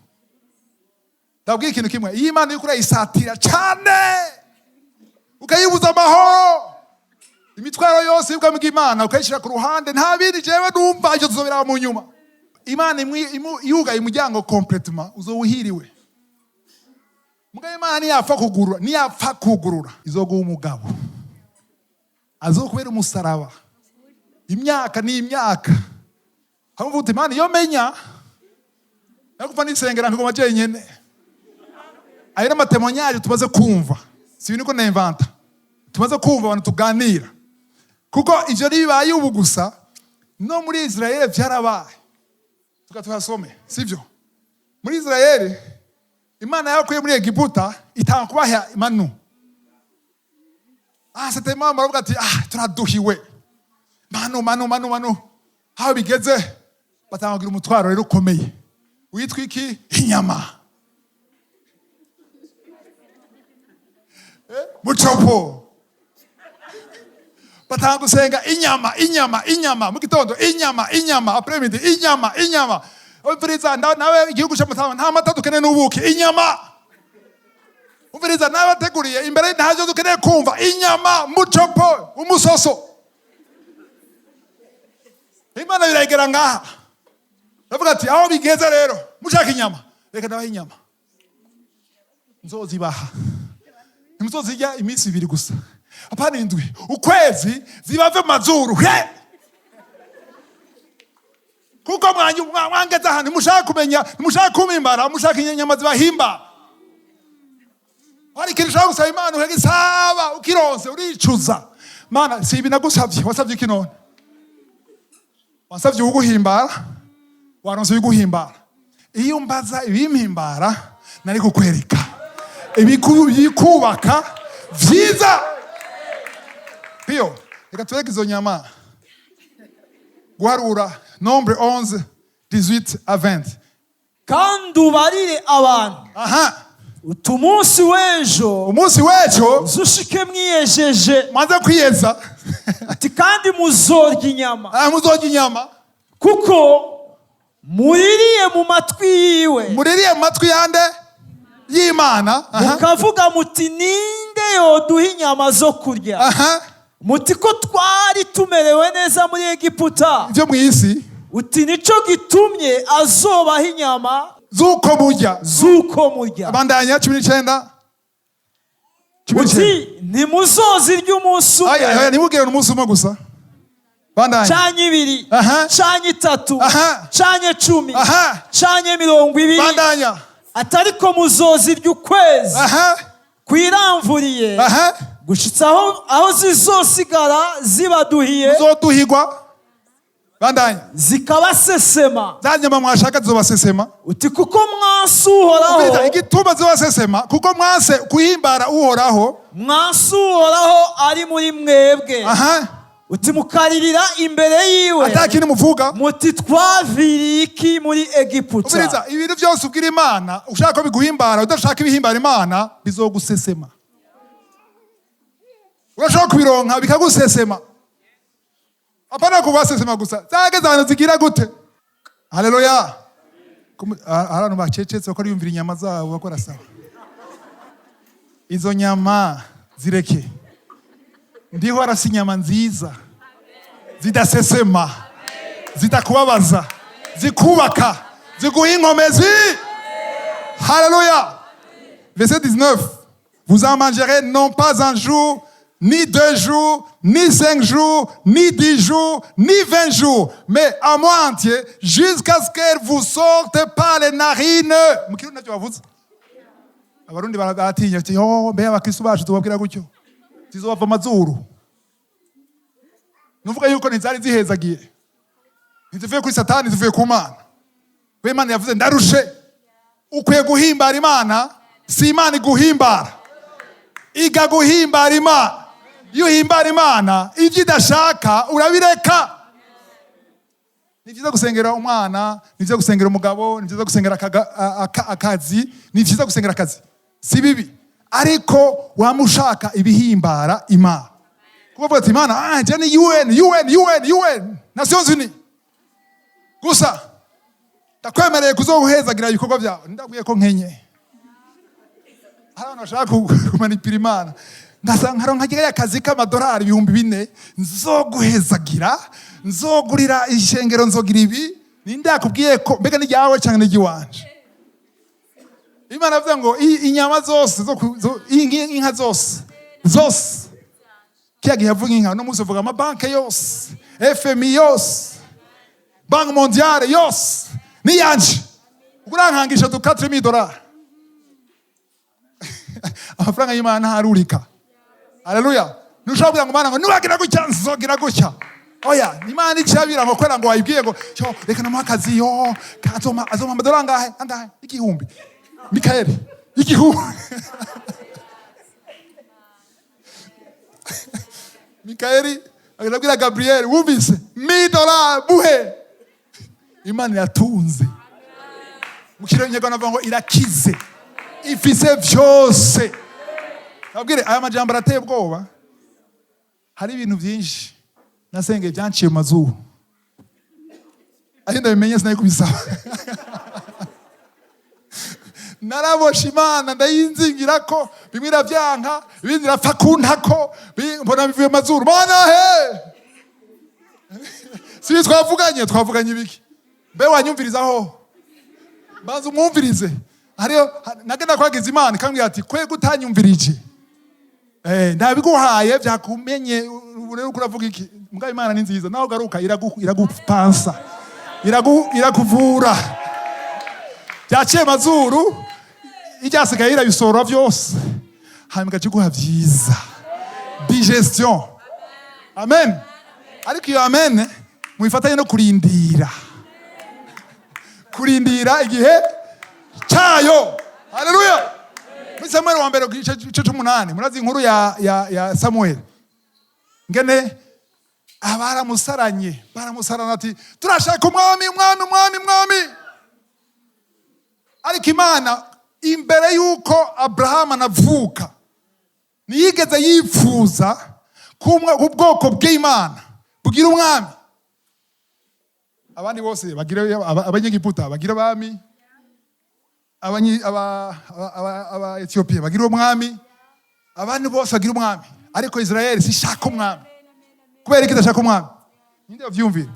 Speaker 1: Ndabwira ikintu kimwe: iyo Imana iriko urayisatira cyane, ukayibuza amahoro, imitwaro yose y'ubwami bw'Imana ukayishyira ku ruhande, nta bindi jewe numva, icyo tuzobiraba mu nyuma. Imana yugaye umuryango complètement, uzoba uhiriwe. Mugabo Imana niyapfa kugurura, niyapfa kugurura, izoguha umugabo azokubera umusaraba imyaka n'imyaka. Hamwe uvuga uti: "Imana, iyo menya nakuva nisengera nkaguma jenyene." Ayo n'ama témoignages tumaze kumva, si ibintu ko nemvanta, tumaze kumva abantu tuganira. Kuko ivyo ntibibaye ubu gusa, no muri Israel vyarabaye. Tuka tuhasome, sivyo? Muri Israel, Imana yakuye muri Egiputa, itanga kubaha manu. Ah, c'était mama, baravuga ati: "Ah, turaduhiwe, manu, manu, manu, manu." Aho bigeze batanga kugira umutwaro rero ukomeye. Witwa iki? Inyama. Mucopo. Batanga gusenga inyama, inyama, inyama mu gitondo, inyama, inyama après-midi, inyama, inyama. Umviriza nawe, igihugu cy'amatama nta mata dukeneye n'ubuki, inyama. Umviriza, nabateguriye imbere, ntacyo dukeneye kumva, inyama, mucopo, umusoso. Imana birayigera ngaha, ndavuga ati: "Aho bigeze rero, mushaka inyama, reka ndabaha inyama, nzozibaha. Ntimuzozirya iminsi 2 gusa, apana indwi, ukwezi, zibave mu mazuru he, kuko mwangeze ahantu ntimushaka kumenya, ntimushaka kumimbara, mushaka inyama zibahimbara." Hari ikintu ushaka gusaba Imana, ukagisaba, ukironse uricuza: "Mana, si ibi nagusabye? Wasabye iki none? Wasabye uguhimbara, waronse ibiguhimbara. Iyo mbaza ibimpimbara, nari kukwereka ibikubaka vyiza." Piyo, reka tureke izo nyama. Guharura, Nombre 11, 18 à 20.
Speaker 2: Kandi ubarire abantu uti: "Umunsi w'ejo
Speaker 1: Umunsi w'ejo
Speaker 2: uzushike mwiyejeje."
Speaker 1: Mwanze kwiyeza.
Speaker 2: Ati: "Kandi muzorya inyama."
Speaker 1: Ah, muzorya inyama.
Speaker 2: Kuko muririye mu matwi yiwe.
Speaker 1: Muririye mu matwi yande? Y'Imana. Aha.
Speaker 2: Mukavuga muti: "Ninde yoduha inyama zo kurya?" Muti: "Ko twari tumerewe neza muri Egiputa."
Speaker 1: Ibyo mu isi.
Speaker 2: Uti: "Nico gitumye azobaha inyama
Speaker 1: z'uko murya.
Speaker 2: z'uko murya."
Speaker 1: Abandanya, 19, 19.
Speaker 2: Uti: "Ntimuzozirya umunsi
Speaker 1: Aya,
Speaker 2: umwe
Speaker 1: aya, ntimubwire umunsi umwe gusa. Bandanya.
Speaker 2: canke 2 canke 3 canke 10 canke 20,
Speaker 1: Bandanya.
Speaker 2: atariko muzozirya ukwezi kwiramvuriye, gushitsa aho zizosigara zibaduhiye."
Speaker 1: Muzoduhigwa. Bandanya.
Speaker 2: Zikabasesema.
Speaker 1: Za nyama mwashaka zizobasesema.
Speaker 2: Uti: "Kuko mwansi Uhoraho."
Speaker 1: Umviriza, igituma zibasesema, kuko mwanse kuhimbara Uhoraho.
Speaker 2: Mwansi Uhoraho ari muri mwebwe. Uti: "Mukaririra imbere yiwe."
Speaker 1: Ata kintu muvuga.
Speaker 2: Muti: "Twaviriye iki muri Egiputa?"
Speaker 1: Umviriza, ibintu byose ubwira Imana ushaka ko biguhimbara, udashaka ibihimbara Imana, bizogusesema. Urashobora kubironka bikagusesema. Apana kubasesema gusa, zageze ahantu zigira gute? Haleluya! Hari abantu bacecetse bakora, yumvira inyama zabo, bakora sawa. Izo nyama zireke, ndiho arasa inyama nziza zidasesema, zitakubabaza, zikubaka, ziguha inkomezi. Haleluya! Verset 19: "Vous en mangerez non pas un jour, ni 2 jours, ni 5 jours, ni 10 jours, ni 20 jours, mais un mois entier, jusqu'à ce qu'elle vous sorte par les narines." Mu Kirundi ntacyo bavuze. Abarundi baratinya bati: "Oh, mbe abakristo bacu tubabwira gutyo, zizobava amazuru." Nuvuga yuko ntizari zihezagiye, ntizivuye kuri Satani, zivuye ku Mana. We Imana yavuze: "Ndarushe." Ukwiye guhimbara Imana, si Imana iguhimbara. Iga guhimbara Imana. Iyo uhimbara Imana, ibyo idashaka urabireka. Ni byiza gusengera umwana, ni byiza gusengera umugabo, ni byiza gusengera akazi, ni byiza gusengera akazi, si bibi, ariko waba ushaka ibihimbara Imana. Kuko uvuga ati: "Imana, njye ni UN, UN, UN, UN, Nations Unies gusa, ndakwemereye kuzoguhezagira ibikorwa byawe." Ndabwiye ko nkenye. Hari abantu bashaka kumanipira Imana: "Ndasanga nkaronka kariya kazi k'amadolari 4000, nzoguhezagira, nzogurira ishengero, nzogira ibi." Ninde yakubwiye ko? Mbega ni ryawe cyangwa ni ry'iwanje? Imana avuga ngo inyama zose inka zose zose. Kiya gihe yavuga inka, uno munsi uvuga amabanke yose, FMI yose, Banque mondiale yose niyanje. Urankangisha du 4000 dollars? Amafaranga y'Imana ntarurika. Haleluya! Ntushobora kugira ngo Imana ngo niwagira gutya nzogira gutya. Oya, Imana icabira ngo kubera ngo wayibwiye ngo: "Yo, reka namuha akazi, yo azompa amadolari angahe? Angahe? 1000, Mikaeli, 1000." Mikaeli agenda Gabriel: "Wumvise 1000 dollars buhe." Imana iratunze. Mu Kinyarwanda bavuga ngo irakize, ifise vyose. Nabwire, aya majambo arateye ubwoba. Hari ibintu byinshi nasengeye byanciye mu mazuru, ariko ndabimenye sinari kubisaba. Naraboshe Imana, ndayinzingira ko bimwe iravyanka, ibindi irapfa kuntako, mbona bivuye mu mazuru. Mana he, si twavuganye? Twavuganye ibiki? Mbe wanyumvirizaho? Banza umwumvirize. Hariyo nagenda kwagiza Imana, ikambwira ati: "Kwe utanyumvirije, ndabiguhaye byakumenye." Ubu rero uko uravuga iki? Mugabo Imana ni nziza, nawe ugaruka iragupansa, irakuvura. Byaciye mazuru, ibyasigaye irabisorora byose, hanyuma igaca iguha byiza, digestion. Amen. Ariko iyo amen muyifatanye no kurindira, kurindira igihe cyayo. Haleluya. Muri Samuel wa mbere, ku gice c'umunani, murazi inkuru ya Samuel, ngene abaramusaranye, baramusarana ati: "Turashaka umwami, umwami, umwami, umwami." Ariko Imana, imbere y'uko Abrahamu anavuka, ntiyigeze yifuza ko ubwoko bw'Imana bugira umwami. Abandi bose bagira, Abanyegiputa bagira abami, aba Etiyopiya bagira umwami, abandi bose bagira umwami, ariko Israel sishaka umwami. Kubera iki idashaka umwami? Ninde bavyumvira?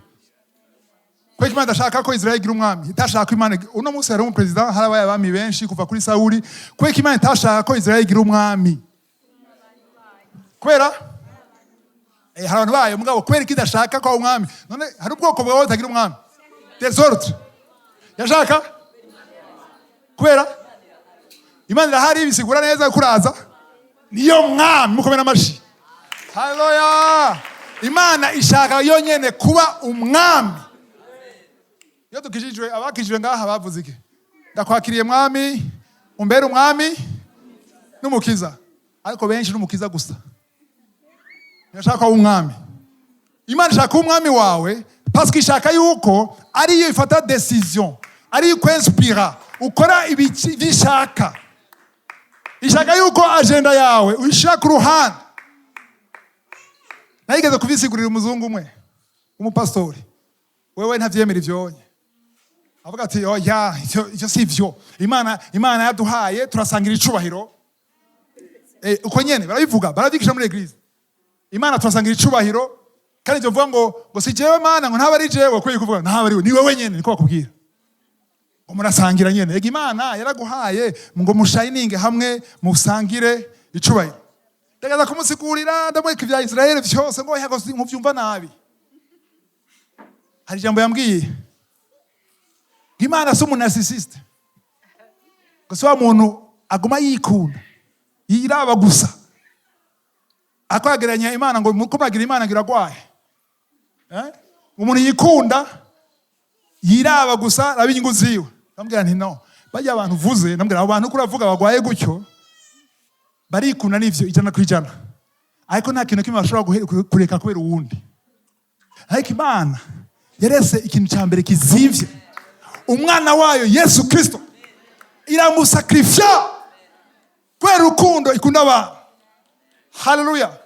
Speaker 1: Kubera ko Imana idashaka ko Israel igira umwami, itashaka ko Imana. Uno munsi hari umuperezida, harabaye abami benshi kuva kuri Sawuli. Kubera ko Imana itashaka ko Israel igira umwami? Kubera hari abantu bayo. Mugabo kubera ko idashaka ko umwami? None hari ubwoko bwawe butagira umwami? Désordre yashaka. Kubera Imana irahari, bisigura neza kuraza niyo mwami. Mukomera amashi. Haleluya. Imana ishaka yonyene kuba umwami. Iyo dukijijwe, abakijijwe ngaha bavuze iki? "Ndakwakiriye Mwami, umbere umwami n'umukiza." Ariko benshi n'umukiza gusa, ntibashaka kuba umwami. Imana ishaka kuba umwami wawe parce que ishaka yuko ariyo ifata décision, ariyo ikwinspira ukora ibyo ishaka. Ishaka yuko agenda yawe uyishyira ku ruhande. Nayigeze kubisigurira umuzungu umwe w'umupasitori, wewe ntavyemera ivyonye, avuga ati: "Oya, ivyo si vyo. Imana yaduhaye, turasangira icubahiro." Uko nyene barabivuga, baravyigisha muri église. Imana turasangira icubahiro, kandi ivyo vuga ngo si jewe Mana, ngo ntaba ari jewe. Kwiye kuvuga ntaba ari we, ni wewe nyene, niko bakubwira ngo murasangira nyene. Ega Imana yaraguhaye ngo mushayininge hamwe, musangire icubahiro. Ndagaza kumusigurira, ndamwereka ibya Israel vyose, ngo oya, ngo nkuvyumva nabi. Hari ijambo yambwiye, ngo Imana si umunarcissiste, ngo si wa muntu aguma yikunda, yiraba gusa. Akwageranya Imana, ngo muko muragira Imana ngo iragwaye. Eh? Umuntu yikunda, yiraba gusa, araba inyungu ziwe. Ndamubwira nti: "No bajya abantu uvuze." Ndamubwira: "Abo bantu uko uravuga bagwaye gutyo, barikunda n'ivyo 100%, ariko nta kintu na kimwe bashobora kureka kubera uwundi." Ariko Imana yarese ikintu cya mbere kizimvye, umwana wayo Yesu Kristo, iramusakrifya kubera urukundo ikunda abantu. Haleluya.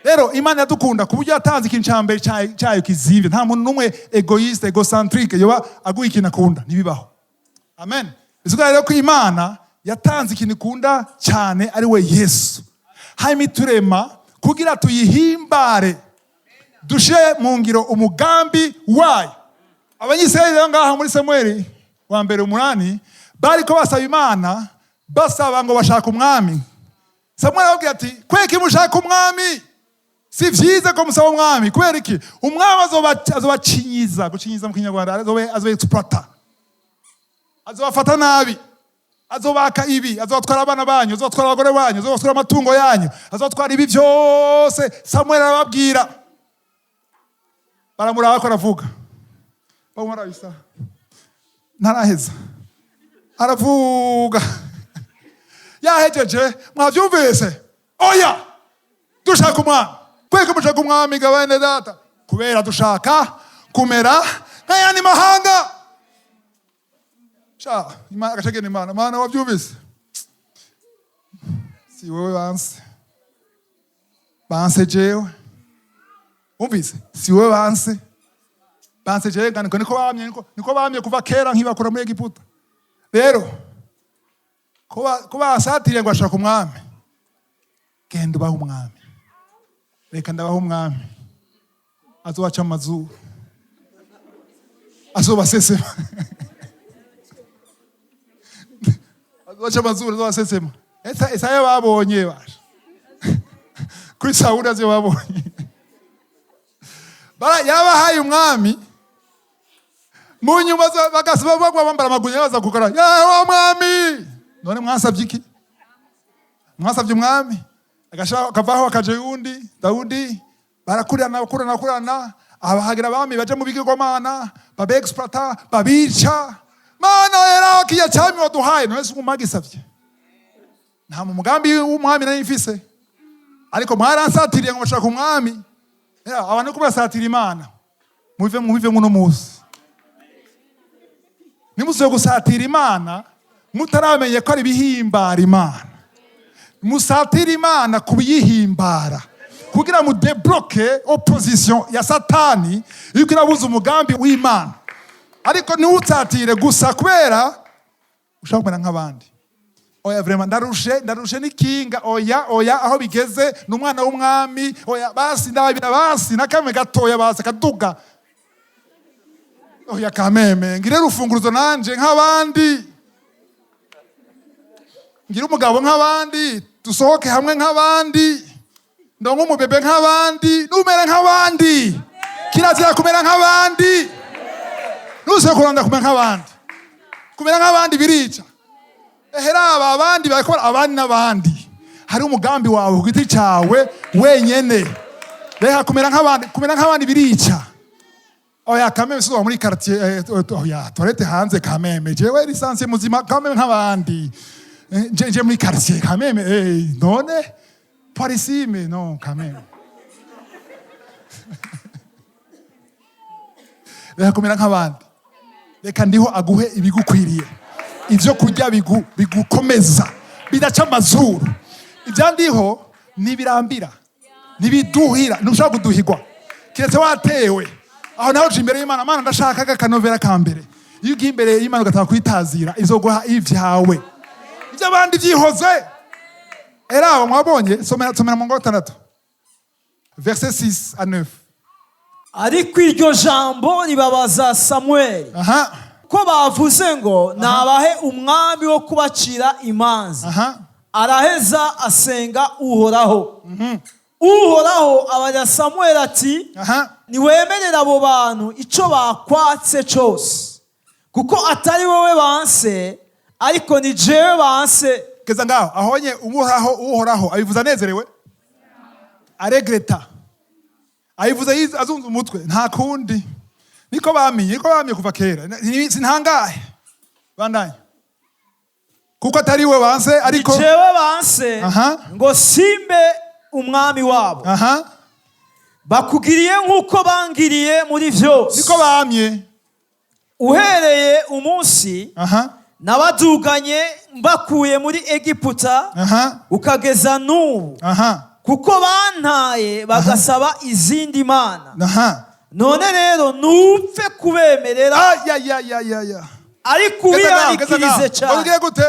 Speaker 1: Rero Imana iradukunda ku buryo yatanze ikintu cya mbere cyayo kizimvye. Nta muntu n'umwe égoïste, égocentrique, yoba aguha ikintu akunda, ntibibaho. Amen. Bisigura rero ko Imana yatanze ikintu ikunda cyane, ari we Yesu, hanyuma iturema kugira tuyihimbare, dushire mu ngiro umugambi wayo. Abanyisirayeli rero ngaha muri Samueli wa mbere 8, bariko basaba Imana, basaba ngo bashaka umwami. Samueli arababwira ati: "Kweki mushaka umwami? Si vyiza ko musaba umwami. Kubera iki? Umwami azobacinyiza." Gucinyiza mu Kinyarwanda, azoba exploiter, azobafata nabi, azobaka ibi, azobatwara abana banyu, azobatwara abagore banyu, azobatwara amatungo yanyu, azobatwara ibi byose. Samuel arababwira, baramuraba ko aravuga, bamurabisa ntaraheza, aravuga. Yahejeje: "Mwavyumvise? Oya, dushaka umwami." "Kweka mushaka umwami ga bene data?" "Kubera dushaka kumera nk'ayandi mahanga." Sha Imana agacagenda, Imana, Mana, wabyumvise? Si wewe banse, banse jewe. Wumvise? Si wewe banse, banse jewe. Niko niko bamye, niko bamye kuva kera nkibakura muri Egiputa. Rero ko basatiriye ngo bashaka umwami, genda ubahe umwami. Reka ndabaha umwami azobaca amazuru, azobasesema, azobaca amazuru, azobasesema. Esaya babonye basha kuri Sawuli, azo babonye. Yabahaye umwami, mu nyuma bagasiba bagwa bambara amagunya, baza gukora yawe mwami. None mwasabye iki? Mwasabye umwami, akavaho akaja yundi Dawudi. Barakurana, bakurana, bakurana, abahagira abami baja mu bigirwamana, babexploita, babica. Mana, era kiya cyami waduhaye, none se umagisavye? Nta mu mugambi w'umwami nari mfise, ariko mwaransatiriye ngo bashaka umwami. Abantu ko basatira Imana, mubive, mubive muno munsi. Nimuze gusatira Imana mutaramenye ko ari ibihimbara Imana. Musatira Imana kubiyihimbara kugira mu débloque opposition ya Satani yuko irabuza umugambi w'Imana. Ariko ntiwutsatire gusa kubera ushaka kumera nk'abandi. Oya, vraiment ndarushe, ndarushe n'ikinga. Oya, oya, aho bigeze ni umwana w'umwami. Oya, basi ndababira, basi nakamwe gatoya, basi akaduga. Oya, kameme ngire urufunguruzo nanje nk'abandi, ngire umugabo nk'abandi, dusohoke hamwe nk'abandi, ndonke umubebe nk'abandi, numere nk'abandi. Kirazira kumera nk'abandi. Ntusebe kurondera kumera nk'abandi. Kumera nk'abandi birica. Ehera aba abandi barakora, abandi n'abandi. Hari umugambi wawe ku giti cyawe wenyene. Reka kumera nk'abandi. Kumera nk'abandi birica. Oya, kameme sizo muri quartier, oya, toilette hanze. Kameme jewe lisansi muzima, kameme nk'abandi. Nje muri quartier kameme, none parisime non kameme. Reka kumera nk'abandi. Reka ndiho aguhe ibigukwiriye, ibyo kurya bigukomeza, bidaca amazuru. Ibya ndiho ntibirambira, ntibiduhira, ntushobora kuduhigwa keretse watewe. Aho nawe uca imbere y'Imana: Mana, ndashaka akanovera ka mbere. Iyo ugiye imbere y'Imana ugatanga kwitazira, izoguha ibyawe, iby'abandi byihoze. Era mwabonye, somera, somera mu ngo 6, verset 6 à 9.
Speaker 2: Ariko iryo jambo ribabaza Samweli ko bavuze ngo nabahe umwami wo kubacira imanza. Araheza asenga Uhoraho. Uhoraho abarira Samweli ati: "Niwemerera abo bantu icyo bakwatse cyose, kuko atari wowe banse, ariko ni jewe banse."
Speaker 1: Keza ngaho ahonye. Uhoraho, Uhoraho abivuze anezerewe, aregreta, abivuze azunze umutwe. Nta kundi, niko bamenye, niko bamenye kuva kera. Sintangahe. Bandanye. Kuko atari we banse, ariko
Speaker 2: ni jewe banse ngo simbe umwami wabo. Bakugiriye nk'uko bangiriye muri byose
Speaker 1: niko bamye
Speaker 2: uhereye umunsi nabaduganye mbakuye muri Egiputa ukageza n'ubu, kuko bantaye bagasaba izindi mana. None rero ntupfe kubemerera,
Speaker 1: Ayayayaya.
Speaker 2: ariko ubihanikirize cyane.
Speaker 1: Ugiye gute?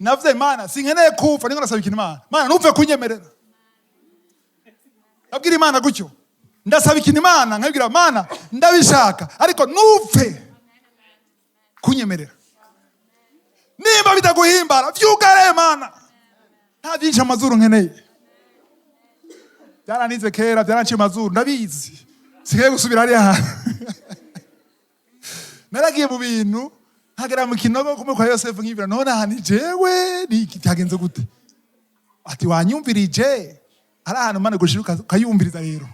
Speaker 1: Navuze: Imana, sinkeneye kupfa. Niko nasaba ikintu Imana: Mana, ntupfe kunyemerera. Abwira Imana gutyo, ndasaba ikintu Imana, nkabwira Mana ndabishaka, ariko ntupfe kunyemerera. Nimba bitaguhimbara, vyugare. Mana, nta byinshi amazuru nkeneye. Byaranize kera, byaranciye amazuru, ndabizi, sigaye gusubira hariya hantu. Naragiye mu bintu, nkagera mu kinogo kumwe kwa Yosefu, nkibwira: none aha ni jewe, ni iki, byagenze gute? Ati: wanyumvirije. Ari ahantu Mana gushira ukayumviriza, rero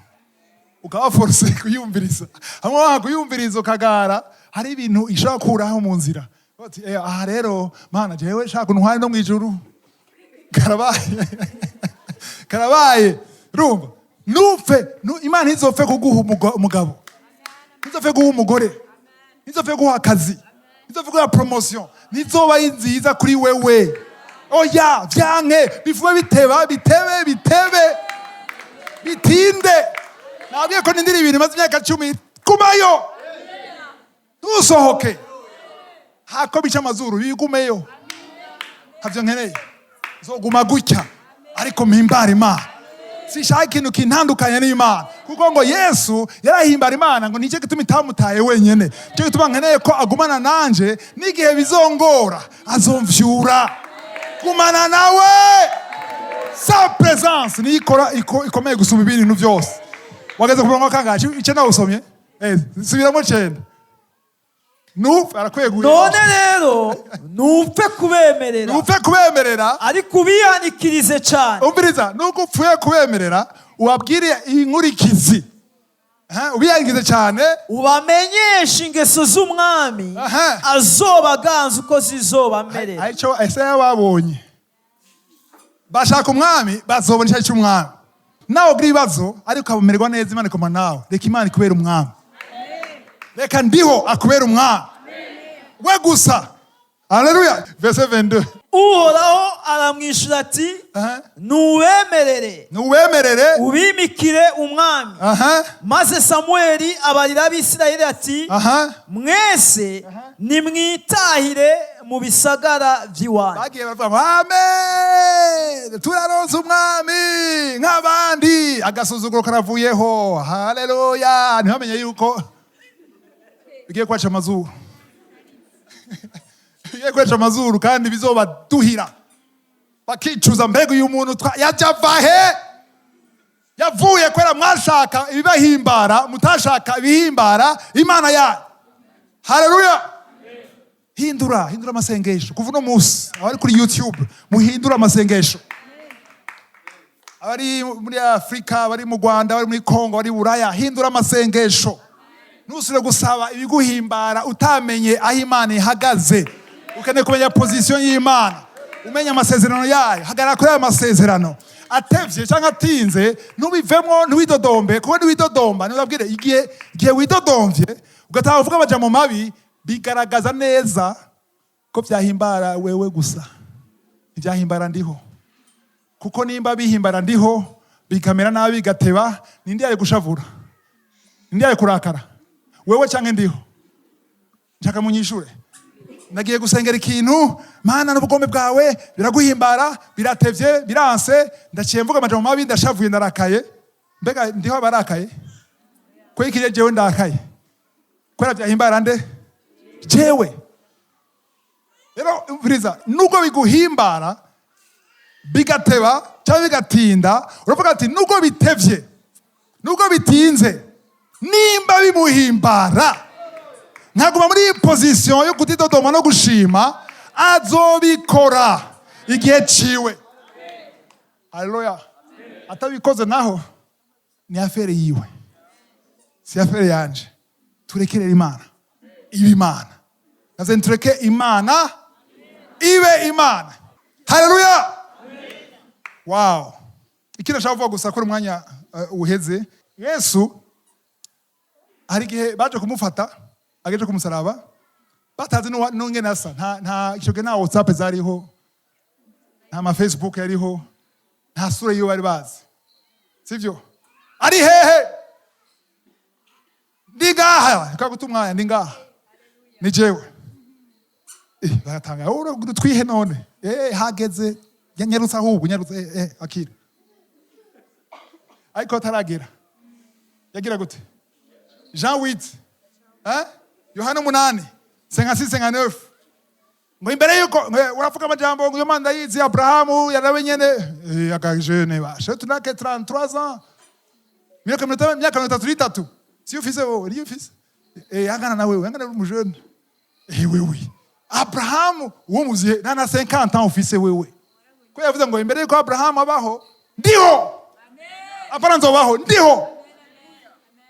Speaker 1: ukaba forcé kuyumviriza. Hamwe wanga kuyumviriza ukagara, hari ibintu ishobora gukuraho mu nzira. Bati: aha rero Mana, jewe shaka untware no mwijuru. Karabaye, karabaye. Urumva, nupfe Imana ntizopfe kuguha umugabo, ntizopfe guha umugore, ntizopfe guha akazi. Izovuga promotion ntizoba ari nziza kuri wewe. Oya, vyanke bivume, biteba, bitebe, bitebe, bitinde. Nabwiye ko nindira ibintu maze imyaka 10. Gumayo, ntusohoke hako bica amazuru, bigumeyo. Ntavyo nkeneye, zoguma gutya, ariko mpimbara Imana. Sinshaka ikintu kintandukanye n'Imana, kuko ngo Yesu yarahimbara Imana, ngo nicyo gituma itamutaye wenyene. Nicyo gituma nkeneye ko agumana nanje n'igihe bizongora, azomvyura. Gumana nawe, sa présence niyo ikora ikomeye gusumba ibindi bintu byose. Wageze ku murongo wa kangahe? 9 usomye. Subiramo 9. Nupfe arakweguye.
Speaker 2: None rero ntupfe kubemerera.
Speaker 1: Nupfe kubemerera.
Speaker 2: Ariko ubihanikirize cyane.
Speaker 1: Umviriza, nubwo upfuye kubemerera, ubabwire inkurikizi. Ubihangize cyane.
Speaker 2: Ubamenyeshe ingeso z'umwami azobaganza uko zizobamerera.
Speaker 1: Aricyo ese babonye bashaka umwami, bazobona icyo cy'umwami. Nawe ugira ibibazo ariko ukamererwa neza, Imana ikoma nawe. Reka Imana ikubera umwami, reka Ndiho akubera umwami we gusa. Haleluya! Verset 22.
Speaker 2: Uhoraho aramwishyura ati: "Nubemerere."
Speaker 1: Nuwemerere.
Speaker 2: "Ubimikire umwami." Maze Samuweli abarira Abisirayeli ati: "Mwese nimwitahire mu bisagara by'iwanyu."
Speaker 1: Bagiye bavuga ngo amen, turaronse umwami nk'abandi, agasuzuguro karavuyeho, haleluya. Ntibamenye yuko bigiye kwaca amazuru, bigiye kwaca amazuru, kandi bizobaduhira bakicuza. Mbega uyu muntu yajya ava he? Yavuye kubera mwashaka ibibahimbara, mutashaka ibihimbara Imana yayo. Haleluya! Hindura, hindura amasengesho kuva uno munsi. Abari kuri YouTube, muhindura amasengesho. Abari muri Afurika, abari mu Rwanda, abari muri Kongo, abari Buraya, hindura amasengesho. Ntusubire gusaba ibiguhimbara utamenye aho Imana ihagaze. Ukeneye kumenya position y'Imana, umenya amasezerano yayo. Hagarara kuri ayo masezerano, atevye cyangwa atinze, ntubivemo, ntiwidodombe, kuko ntiwidodomba, ntibabwire igihe widodomvye ugataha uvuga amajambo mabi, bigaragaza neza ko byahimbara wewe gusa, ntibyahimbara Ndiho. Kuko nimba bihimbara Ndiho, bikamera nabi, bigateba, ninde yari gushavura? Ninde yari kurakara, wewe canke Ndiho? Nshaka munyishure. Nagiye gusengera ikintu, Mana n'ubugombe bwawe biraguhimbara, biratevye, biranse, ndaciye mvuga amajambo mabi, ndashavuye, ndarakaye. Mbega Ndiho abarakaye ko ikiriye? Jewe ndakaye kubera byahimbara nde? Jewe. Rero umviriza, nubwo biguhimbara bigateba cyangwa bigatinda, uravuga ati: "Nubwo bitevye, nubwo bitinze, nimba bimuhimbara, nkaguma muri iyi position yo kutidodoma no gushima, azobikora igihe ciwe." Haleluya! Atabikoze naho ni affaire yiwe, si affaire yanje. Turekerere Imana ibe Imana. Naze tureke Imana ibe Imana. Haleluya! Wow! Ikindi nashaka kuvuga gusa kuri umwanya uheze, Yesu hari igihe baje kumufata ageje ku musaraba, batazi n'ungene asa. Nta icyo gihe nta WhatsApp zariho, nta ma Facebook yariho, nta sura yiwe bari bazi, sivyo? Ari hehe? Ndi ngaha. Reka guta umwanya, ndi ngaha, ni jewe. Baratanga ura twihe none. Hageze nyarutse, ahubwo nyarutse. Akira. Ariko ataragera yagira gute? Jean 8, hein? Yohana 8, 56, 59, ngo imbere yuko ngo uravuga amajambo ngo iyo Mana ndayizi, Abrahamu yarawe nyene. Akajene bashe tunake 33 ans, imyaka 33. Si ufise wowe niyo ufise, angana na wewe, angana n'umujene. Wewe Abrahamu uwo muzihe nta na 50 ans ufise wewe. Ko yavuze ngo imbere yuko Abrahamu abaho, ndiho. Apana nzobaho, ndiho.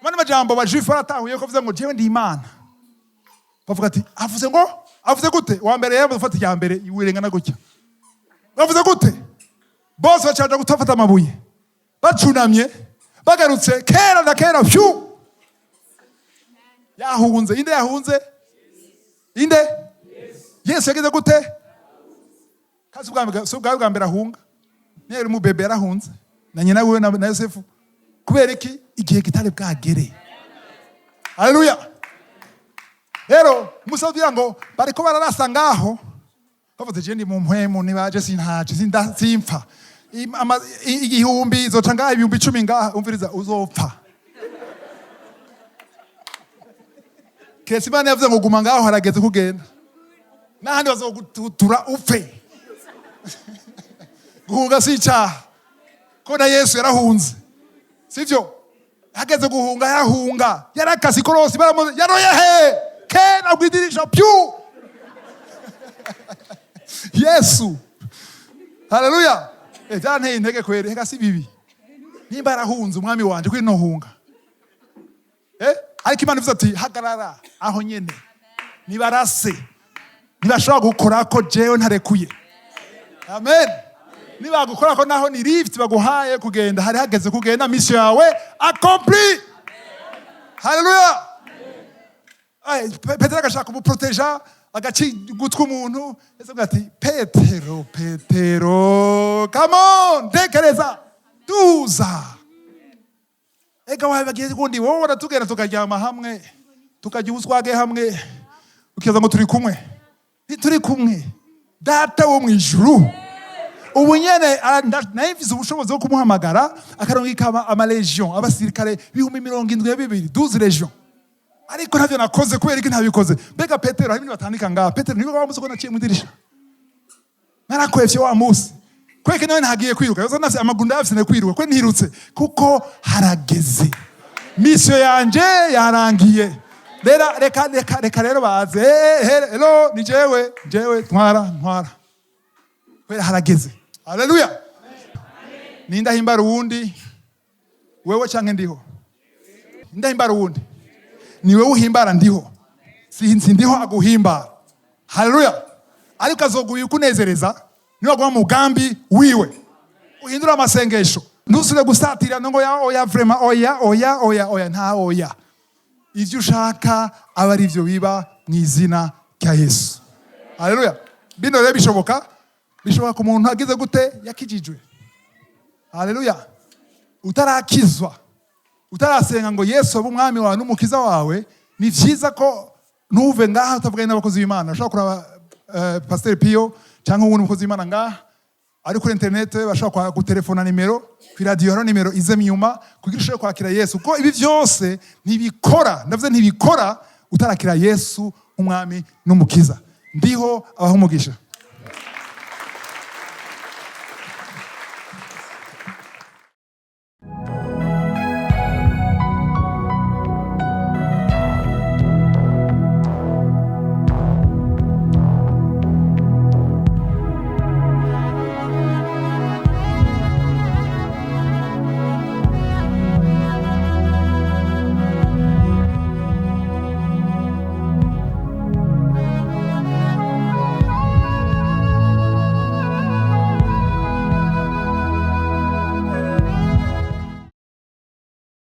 Speaker 1: Mani majambo abajuifu baratahuye ko avuze ngo jewe ndi Imana. Bavuga ati: "Avuze ngo avuze gute?" Wa mbere yamaze gufata iya mbere, iwirengana gutya. Bavuze gute? Bose bacaja gutafata amabuye, bacunamye, bagarutse kera na kera. Fyu, yahunze. Inde yahunze? Inde? Yesu yagize gute? Kasi si ubwa bwa mbere ahunga. Niyo yari umubebe yarahunze na nyina wiwe na Yosefu. Kubera iki? Igihe kitari bwagere. Haleluya. Rero Musa avuga ngo bariko bararasa ngaho, bavuze: "Je ndi mu mpwemu, nibaje sintaje, simpfa. 1000 izoca ngaha, 10.000 ngaha." Umviriza, uzopfa keretse Imana yavuze ngo guma ngaho, harageze kugenda, n'ahandi bazogututura upfe. Guhunga si icyaha, ko na Yesu yarahunze, sivyo? Hageze guhunga yarahunga, yarakase ikorosi, baramuze yaroye he kera kwidirisha pyu Yesu. Haleluya. Byaranteye intege kweri. Hega si bibi nimba yarahunze umwami wanje, kuri nohunga. Ariko Imana ivuze ati: "Hagarara aho nyene, nibarase, ntibashobora gukora ko jewe ntarekuye." Amen. Nibagukora ko naho ni lift baguhaye kugenda, hari hageze kugenda, mission yawe accompli. Haleluya. Ay, Petero agashaka kumuproteja, agaca ugutwi umuntu. Yesu avuga ati: "Petero, Petero, come on, tekereza, tuza. Ega wabagiye kundi wowe uratugenda tukaryama hamwe, tukajya ubuswage hamwe, ukibaza ngo turi kumwe. Ntituri kumwe. Data wo mu ijuru ubu nyene naye mfise ubushobozi bwo kumuhamagara, akarungika amalégion, abasirikare 72.000, 12 légion, ariko ntavyo nakoze. Kubera iki ntabikoze?" Mbega Petero, hari ibintu batandika ngaha. Petero, niwe wa musi ko naciye mu idirisha, narakwevye wa musi. Kweke nawe ntagiye kwiruka, yoza nafise amaguru, ndayafise, ne kwiruka kwe ntirutse, kuko harageze, mission yanje yarangiye. Rero reka, reka, reka rero baze. Hello, ni jewe, jewe, ntwara, ntwara, kubera harageze. Haleluya. Ninde ahimbara uwundi, wewe canke ndiho? Ninde ahimbara uwundi? Ni wewe uhimbara ndiho, si ndiho aguhimbara. Haleluya. Ariko azoguha ikunezereza niwaguma mu mugambi wiwe. Uhindura amasengesho, ntusubire gusatira ngo ya oya, vraiment, oya, oya, oya, oya, nta oya. Ivyo ushaka aba ari byo biba mu izina rya Yesu. Haleluya. Bino rero bishoboka, bishoboka ku muntu agize gute? Yakijijwe. Haleluya. Utarakizwa, utarasenga ngo Yesu abe umwami wawe n'umukiza wawe, ni vyiza ko ntuve ngaha utavuganye n'abakozi b'Imana. Ushobora kuraba Pasiteri Piyo cyangwa uwundi mukozi w'Imana ngaha ari kuri interinete, bashobora gutelefona nimero ku iradiyo, hariho nimero ize inyuma kugira ushobore kwakira Yesu, kuko ibi byose ntibikora, ndavuze ntibikora utarakira Yesu nk'umwami n'umukiza. Ndiho abaha umugisha.